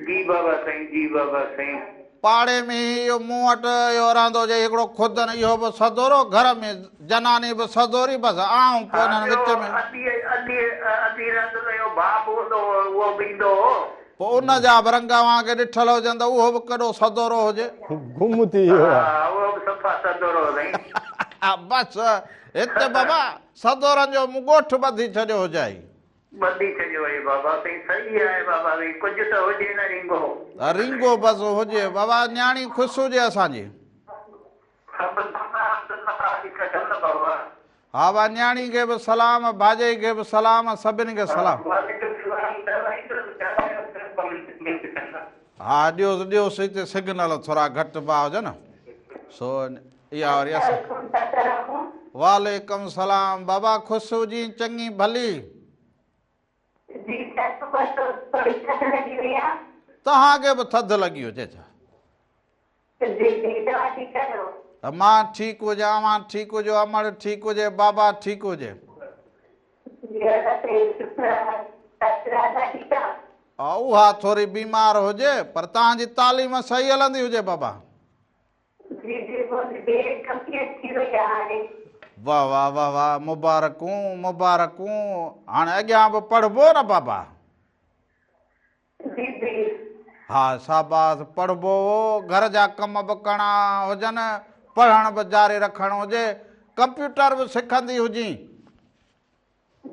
جي بابا سائين جي بابا سائين. پاڙي ۾ ئي اهو مون وٽ اهو رهندو هجي هڪڙو خودن اهو به سدورو گهر ۾ جناني به سدوري بس آئون پوء ها انهن ٻيو وچ ۾. ادي ادي ادي رهندو ته اهو ڀاء به هوندو هو اهو به ايندو هو. پوء ان جا به رنگ اوهان کي ڏٺل هجن ته اهو به ڪيڏو سدورو هجي. گم ٿي ويو آ. ها اهو به صفا سدورو هو سائين. بس هت بابا سدورن جو مون ڳوٺ ٻڌي ڇڏيو هجائي. ٻڌي ڇڏيو هجي بابا سائين صحيح آهي بابا سائين ڪجهه ته هجي نه رينگو. رينگو بس هجي بابا نياڻي خوش هجي اسان جي. سڀ بابا عبدالله جي ڪڍ نه بابا. ها با نياڻي کي به سلام ڀاڄائي کي به سلام سڀني کي سلام. وعليڪم سلام ها ڏيوس ڏيوس هتي سگنل ٿورا گهٽ با هجن سو اها وري اسان وعليڪم سلام بابا خوش هجين چڱي ڀلي. جي سچ پچ ٿوري ٿڌ لڳي وئي آ. توهان کي به ٿڌ لڳي هجي ڇا. جي جي توهان ٺيڪ آهيو. مان ٺيڪ هجان اوهان ٺيڪ هجو امڙ ٺيڪ هجي بابا ٺيڪ هجي. جي الله سائين شڪر آهي چاچي راڌا ٺيڪ آ. اها ٿوري بيمار هجي پر توهان جي تعليم صحيح هلندي هجي بابا. جي جي منهنجي بي ايڊ ڪمپليٽ ٿي وئي آ هاڻي. واه واه واه واه مبارڪون مبارڪون هاڻي اڳيان به پڙهبو نه بابا. جي جي. ها شاباس پڙهبو هو گهر جا ڪم به ڪرڻا هجن پڙهڻ به جاري رکڻ هجي ڪمپيوٽر به سکندي هجين.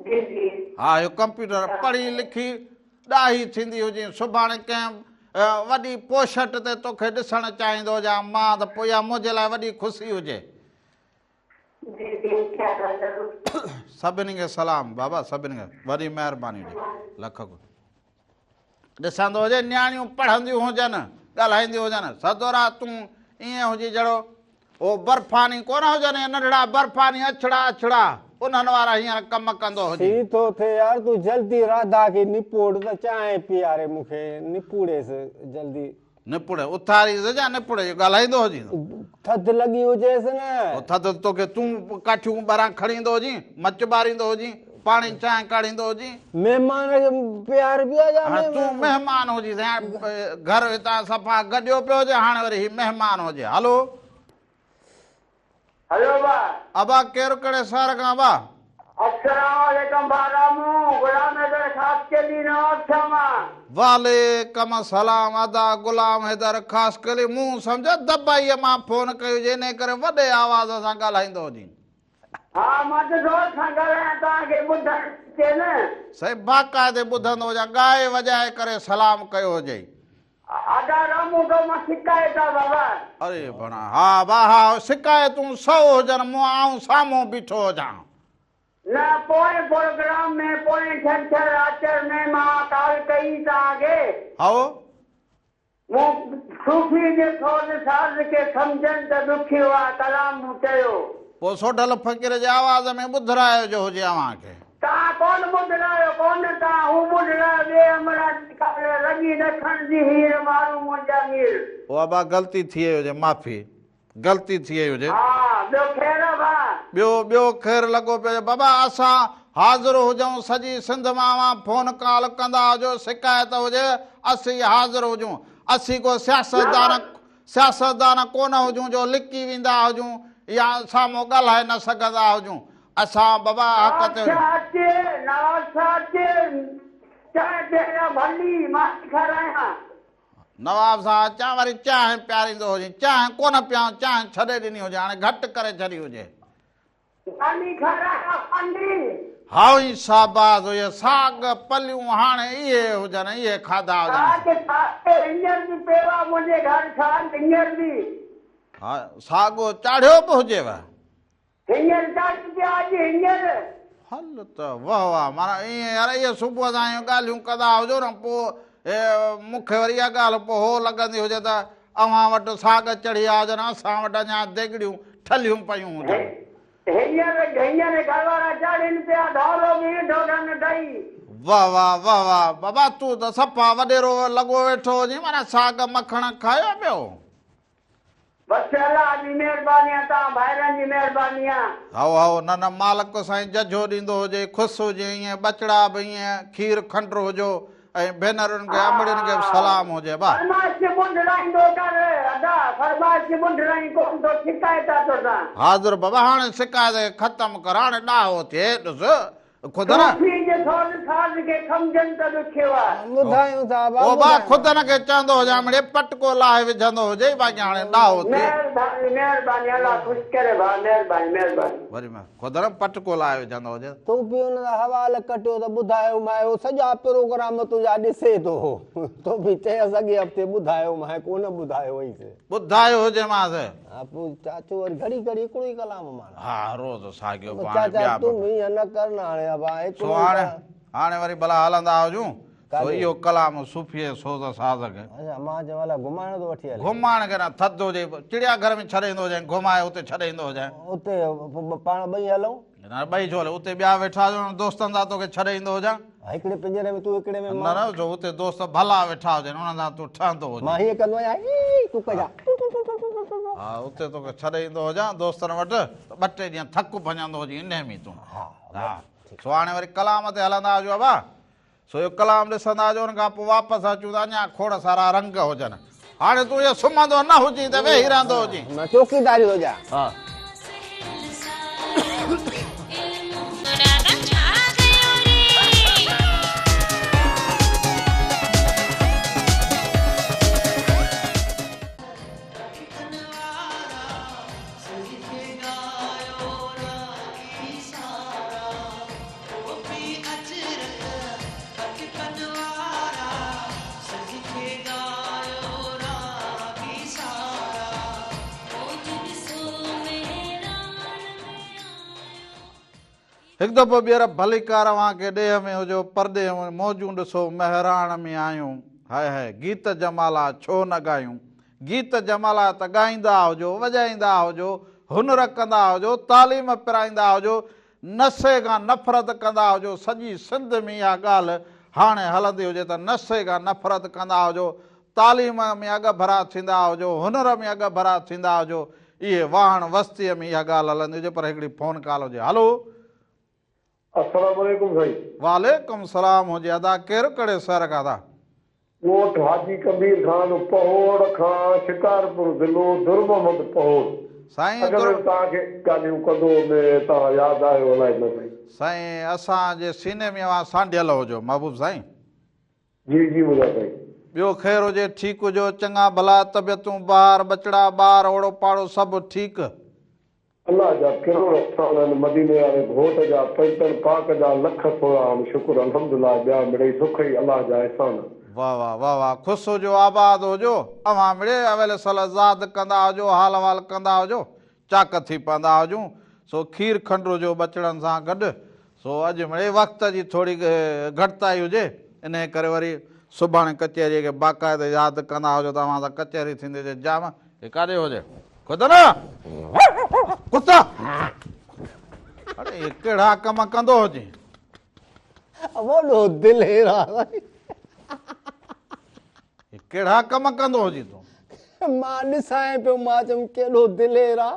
جي جي. ها اهو ڪمپيوٽر پڙهي لکي ڏاهي ٿيندي هجين سڀاڻي ڪنهن وڏي پوسٽ تي توکي ڏسڻ چاهيندو هجان مان ته پوء اها منهنجي لاء وڏي خوشي هجي. جي جي انشاء الله ضرور. سڀني کي سلام بابا سڀني کي وڏي مهرباني هجي لک قرب. ڏسندو هجي نياڻيون پڙهنديون هجن ڳالهائينديون هجن سدورا تون ائين هجي جهڙو هو برفاني ڪونه هجن اهي ننڍڙا برفاني اڇڙا اڇڙا انهن وارا هينئر ڪم ڪندو هجي. ٿي ٿو ٿئي يار تون جلدي راڌا کي نپوڙ ته چانهه پياري مون کي نپوڙيس جلدي. نپوڙي اٿاريس يا نپوڙي جو ڳالهائيندو هجين. ٿڌ لڳي هجيس نه. او ٿڌ توکي تون ڪاٺيون ٻاهران کڻي ايندو هجين، مچ ٻاريندو هجين، پاڻي چانهه ڪاڙهيندو هجين. مهمان کي پياربي آ يا هاڻي تون مهمان هجين سائين گهر هتان صفا گڏيو پيو هجي هاڻي وري هي مهمان هجي هلو. هلو ڀا. ابا ڪير ڪهڙي شهر کان ابا. السلام عليڪم ڀا رامو غلام حيدر خاصخيلي نوابشاهه مان. وعليڪم السلام ادا غلام حيدر خاصخيلي مون سمجهيو دبئيء مان فون ڪئي هجي انهي ڪري وڏي آواز سان ڳالهائيندو هجين. ها مان ته زور سان ڳالهايان توهان کي ٻڌڻ اچي نه. سائين باقاعدي ٻڌندو هجان ڳائي وڄائي ڪري سلام ڪيو هجئي. ادا رامو تو مان شڪايت آ بابا. اري ڀڻا ها با ها شڪايتون سئو هجن مون آئون سامهون بيٺو هجان. نه پوئين پروگرام ۾ پوئين ڇنڇر آچر ۾ مان ڪال ڪئي توهان کي. هائو. مون صوفي جي سوز ساز کي سمجهڻ ته ڏکيو آ ڪلام مون چيو. پوء سوڍل فقير جي آواز ۾ ٻڌرايو جو هجي اوهان کي. توهان ڪونه ٻڌرايو ڪونه توهان هو ٻڌرايو ٻئي همراهه جي ڪال لڳي ڏکڻ جي هير مارو منهنجا مير. او ابا غلطي ٿي وئي هجي معافي غلطي ٿي وئي هجي. ها ٻيو خير آ ڀاء. ٻيو ٻيو خير لڳو پيو هجي بابا اسان حاضر هجون سڄي سنڌ مان اوهان فون ڪال ڪندا هجو شڪايت هجي اسين حاضر هجون اسين ڪو سياستدان سياستدان ڪونه هجون جو لڪي ويندا هجون يا سامهون ڳالهائي نه سگهندا هجون اسان بابا حق تي هجون. نواز شاهه اچي نواز شاهه اچي چانهه پياريان ڀلي ماني کارايان. نواب صاحب اچان وري چانهه پياريندو هجين چانهه ڪونه پيان چانهه ڇڏي ڏني هجي هاڻي گهٽ ڪري ڇڏي هجي. ماني کارايان ماني. هائو شاباس اهي ساڳ پليون هاڻي اهي هجن اهي کاڌا هجن. ساڳ ساڳ هينئر به پيو آ منهنجي گهر ساڳ هينئر به. ها ساڳ چاڙهيو به هجيو. هينئر چاڙهيون پيا اڄ هينئر. هل ته واه واه معنيٰ ائين يار اهي صبح سان اهيون ڳالهيون ڪندا هجو نه پوء مون کي وري اها ڳالهه پوء هو لڳندي هجي ته اوهان وٽ ساڳ چڙهي آيا هجن اسان وٽ اڃا ديڳڙيون ٺلهيون پيون هجن. هينئر هينئر گهر وارا چاڙهين پيا ڍولو به وڌو ڍن ڏئي. واه واه واه واه بابا تون ته صفا وڏيرو لڳو ويٺو هجين معنيٰ ساڳ مکڻ کايو پيو. بس الله جي مهرباني آ توهان ڀائرن جي مهرباني آ. هائو هائو نه نه مالڪ سائين ججهو ڏيندو هجي خوش هجين ائين ٻچڙا به ائين کير کنڊ هجو ۽ ڀينرن کي امڙين کي به سلام هجي با. فرمائش کي ٻنڍرائيندو ڪر ادا فرمائش کي ٻنڍرائين ڪون ٿو شڪايت آ توسان. حاضر بابا هاڻي شڪايت کي ختم ڪر هاڻي ڏاهو ٿئي ڏس خدن. صوفي جي سوز ساز کي سمجهن ته ڏکيو آ. ٻڌايون ٿا با او با خدن کي چوندو هجان مڙئي پٽڪو لاهي وجهندو هجئي باقي هاڻي ڏاهو ٿئي. مهرباني مهرباني الله خوش ڪري ڀاء مهرباني مهرباني. وري خدن پٽڪو لاهي وجهندو هجي. تون به ان دا حوال ڪٽيو ته ٻڌايو مانء هو سڄا پروگرام تنهنجا ڏسي ٿو تو به چيس اڳئين هفتي ٻڌايو مانء ڪونه ٻڌايو هئيس. ٻڌايو هجيمانس. ها پوء چاچو وري گهڙي گهڙي هڪڙو ئي ڪلام معنيٰ. ها روز ساڳيو پوء هاڻي چاچا ٻيا به. تون به ائين نه ڪر نه هاڻي ابا هڪڙو سو ئي هاڻي ڪلام. هاڻي وري ڀلا هلندا هجون سو ڪاڏي؟ اهو ڪلام صوفيء جي سوز ساز کي. اڇا مان چيم الا گهمائڻ ٿو وٺي هلين. گهمائڻ کي نه ٿڌ هجي چڙيا گهر ۾ ڇڏي ايندو هجين گهمائي اتي ڇڏي ايندو هجين. اتي پوء پاڻ ٻئي هلون. نه ٻئي ڇو هلون اتي ٻيا ويٺا هجن انهن دوستن سان توکي ڇڏي ايندو هجان. هڪڙي پڃري ۾ تون هڪڙي ۾ نه مان. نه جو اتي دوست ڀلا ويٺا هجن انهن سان تون ٺهندو هجين. مان هيئن ڪندو آهيان هي تون ڪجان two two two two two two. ها اتي توکي ڇڏي ايندو هجان دوستن وٽ ته ٻه ٽي ڏينهن ٿڪ ڀڃندو هجين انهي ۾ تون. ها ها سو هاڻي وري ڪلام تي هلندا هجون ابا. سو اهو ڪلام ڏسندا هجو ان کان پوء واپس اچون ته اڃا کوڙ سارا رنگ هجن. هاڻي تون اهو سمهندو نه هجين ته ويهي رهندو هجين. مان چوڪيداري ٿو ڏيان. ها. هڪ دفعو ٻيهر ڀليڪار اوهان کي ڏيهه ۾ هجو پرڏيهه ۾ موجون ڏسو مهراڻ ۾ آيون هاء هاء گيت جمالا ڇو نه ڳايون گيت جمالا ته ڳائيندا هجو وڄائيندا هجو هنر ڪندا هجو تعليم پرائيندا هجو نشي کان نفرت ڪندا هجو سڄي سنڌ ۾ اها ڳالهه هاڻي هلندي هجي ته نشي کان نفرت ڪندا هجو تعليم ۾ اڳڀرا ٿيندا هجو هنر ۾ اڳڀرا ٿيندا هجو اهي واهڻ وستيء ۾ اها ڳالهه هلندي هجي پر هڪڙي فون ڪال هجي هلو. السلام عليڪم سائين. وعليڪم سلام هجي ادا ڪير ڪهڙي شهر کان ادا. ڳوٺ حاجي ڪبير خان پهوڙ کان شڪارپور ضلعو در محمد پهوڙ. سائين اڳ ۾ در. به توهان کي ڳالهيون ڪندو ۾ توهان ياد آهيو الائي نه سائين. سائين اسان جي سيني ۾ اوهان سانڍيل هجو محبوب سائين. جي جي منهنجا سائين. ٻيو خير هجي ٺيڪ هجو چڱا ڀلا طبيعتون بهار ٻچڙا ٻار اوڙو پاڙو سڀ ٺيڪ. الله جا ڪروڙ احسان آهن مديني واري گهوٽ جا پنجتن پاڪ جا لک ٿورا آهن شڪر الحمدالله ٻيا مڙئي سک ئي الله جا احسان آهن. واه واه واه واه خوش هجو آباد هجو اوهان مڙئي اويل سل زاد ڪندا هجو حال احوال ڪندا هجو چاڪ ٿي پوندا هجون سو کير کنڊ هجو ٻچڙن سان گڏ سو اڄ مڙئي وقت جي ٿوري گهٽتائي هجي انهي ڪري وري سڀاڻي ڪچهري کي باقاعده ياد ڪندا هجو ته اوهان سان ڪچهري ٿيندي هجي جام هي ڪاڏي هجي خود نه ڪتا اڙي هي ڪهڙا ڪم ڪندو هجين. وڏو دلير آ سائين. هي ڪهڙا ڪم ڪندو هجين تون. مان ڏسانء پيو مان چيم ڪيڏو دلير آ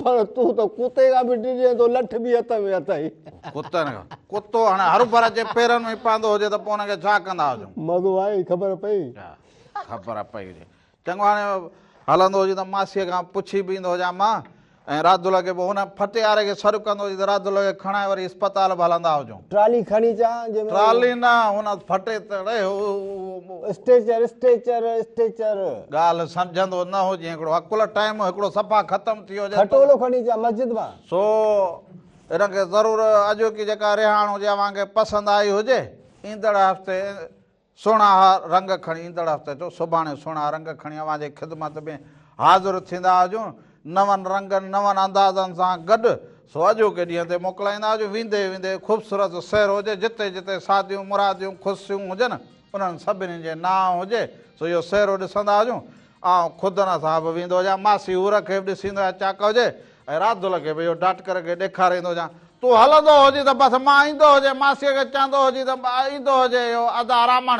پر تون ته ڪتي کان به ڊڄين ٿو لٺ به هٿ ۾ اٿئي. ڪتن کان ڪتو هاڻي هروڀر اچي پيرن ۾ پوندو هجي ته پوء ان کي ڇا ڪندا هجون. مزو آئي خبر پئي. خبر پئي هجي. چڱو هاڻي هلندو هجي ته ماسيء کان پڇي به ايندو هجان مان ۽ راڌل کي به هن ڦٽياري کي سڏ ڪندو هجي ته راڌل کي کڻائي وري اسپتال به هلندا هجون. ٽرالي کڻي اچان جنهن ۾. ٽرالي نه هن ڦٽي تڙي هو. Stretcher stretcher stretcher. ڳالهه سمجهندو نه هجين هڪڙو عقل ٽائيم هڪڙو صفا ختم ٿي ويو هجي. کٽولو کڻي اچان مسجد مان. سو ان کي ضرور اڄوڪي جيڪا رهاڻ هجي اوهان کي پسند آئي هجي ايندڙ هفتي سهڻا رنگ کڻي ايندڙ هفتي ڇو سڀاڻي سهڻا رنگ کڻي اوهان جي خدمت ۾ حاضر ٿيندا هجون، نون رنگن نون اندازن سان گڏ، سو اڄوڪي ڏينهن تي موڪلائيندا هجون، ويندي ويندي خوبصورت سير هجي، جتي جتي شاديون مراديون خوشيون هجن، انهن سڀني جي نانء هجي، سو اهو سيرو ڏسندا هجون، آئون خودن سان به ويندو هجان، ماسي حور کي به ڏسيندو هجان چاڪ هجي ۽ راڌل کي به اهو ڊاٽڪر کي ڏيکاريندو هجان، تون هلندو هجين ته بس مان ايندو هجين، ماسيء کي چوندو هجين ته ايندو هجي اهو ادا رامڻ.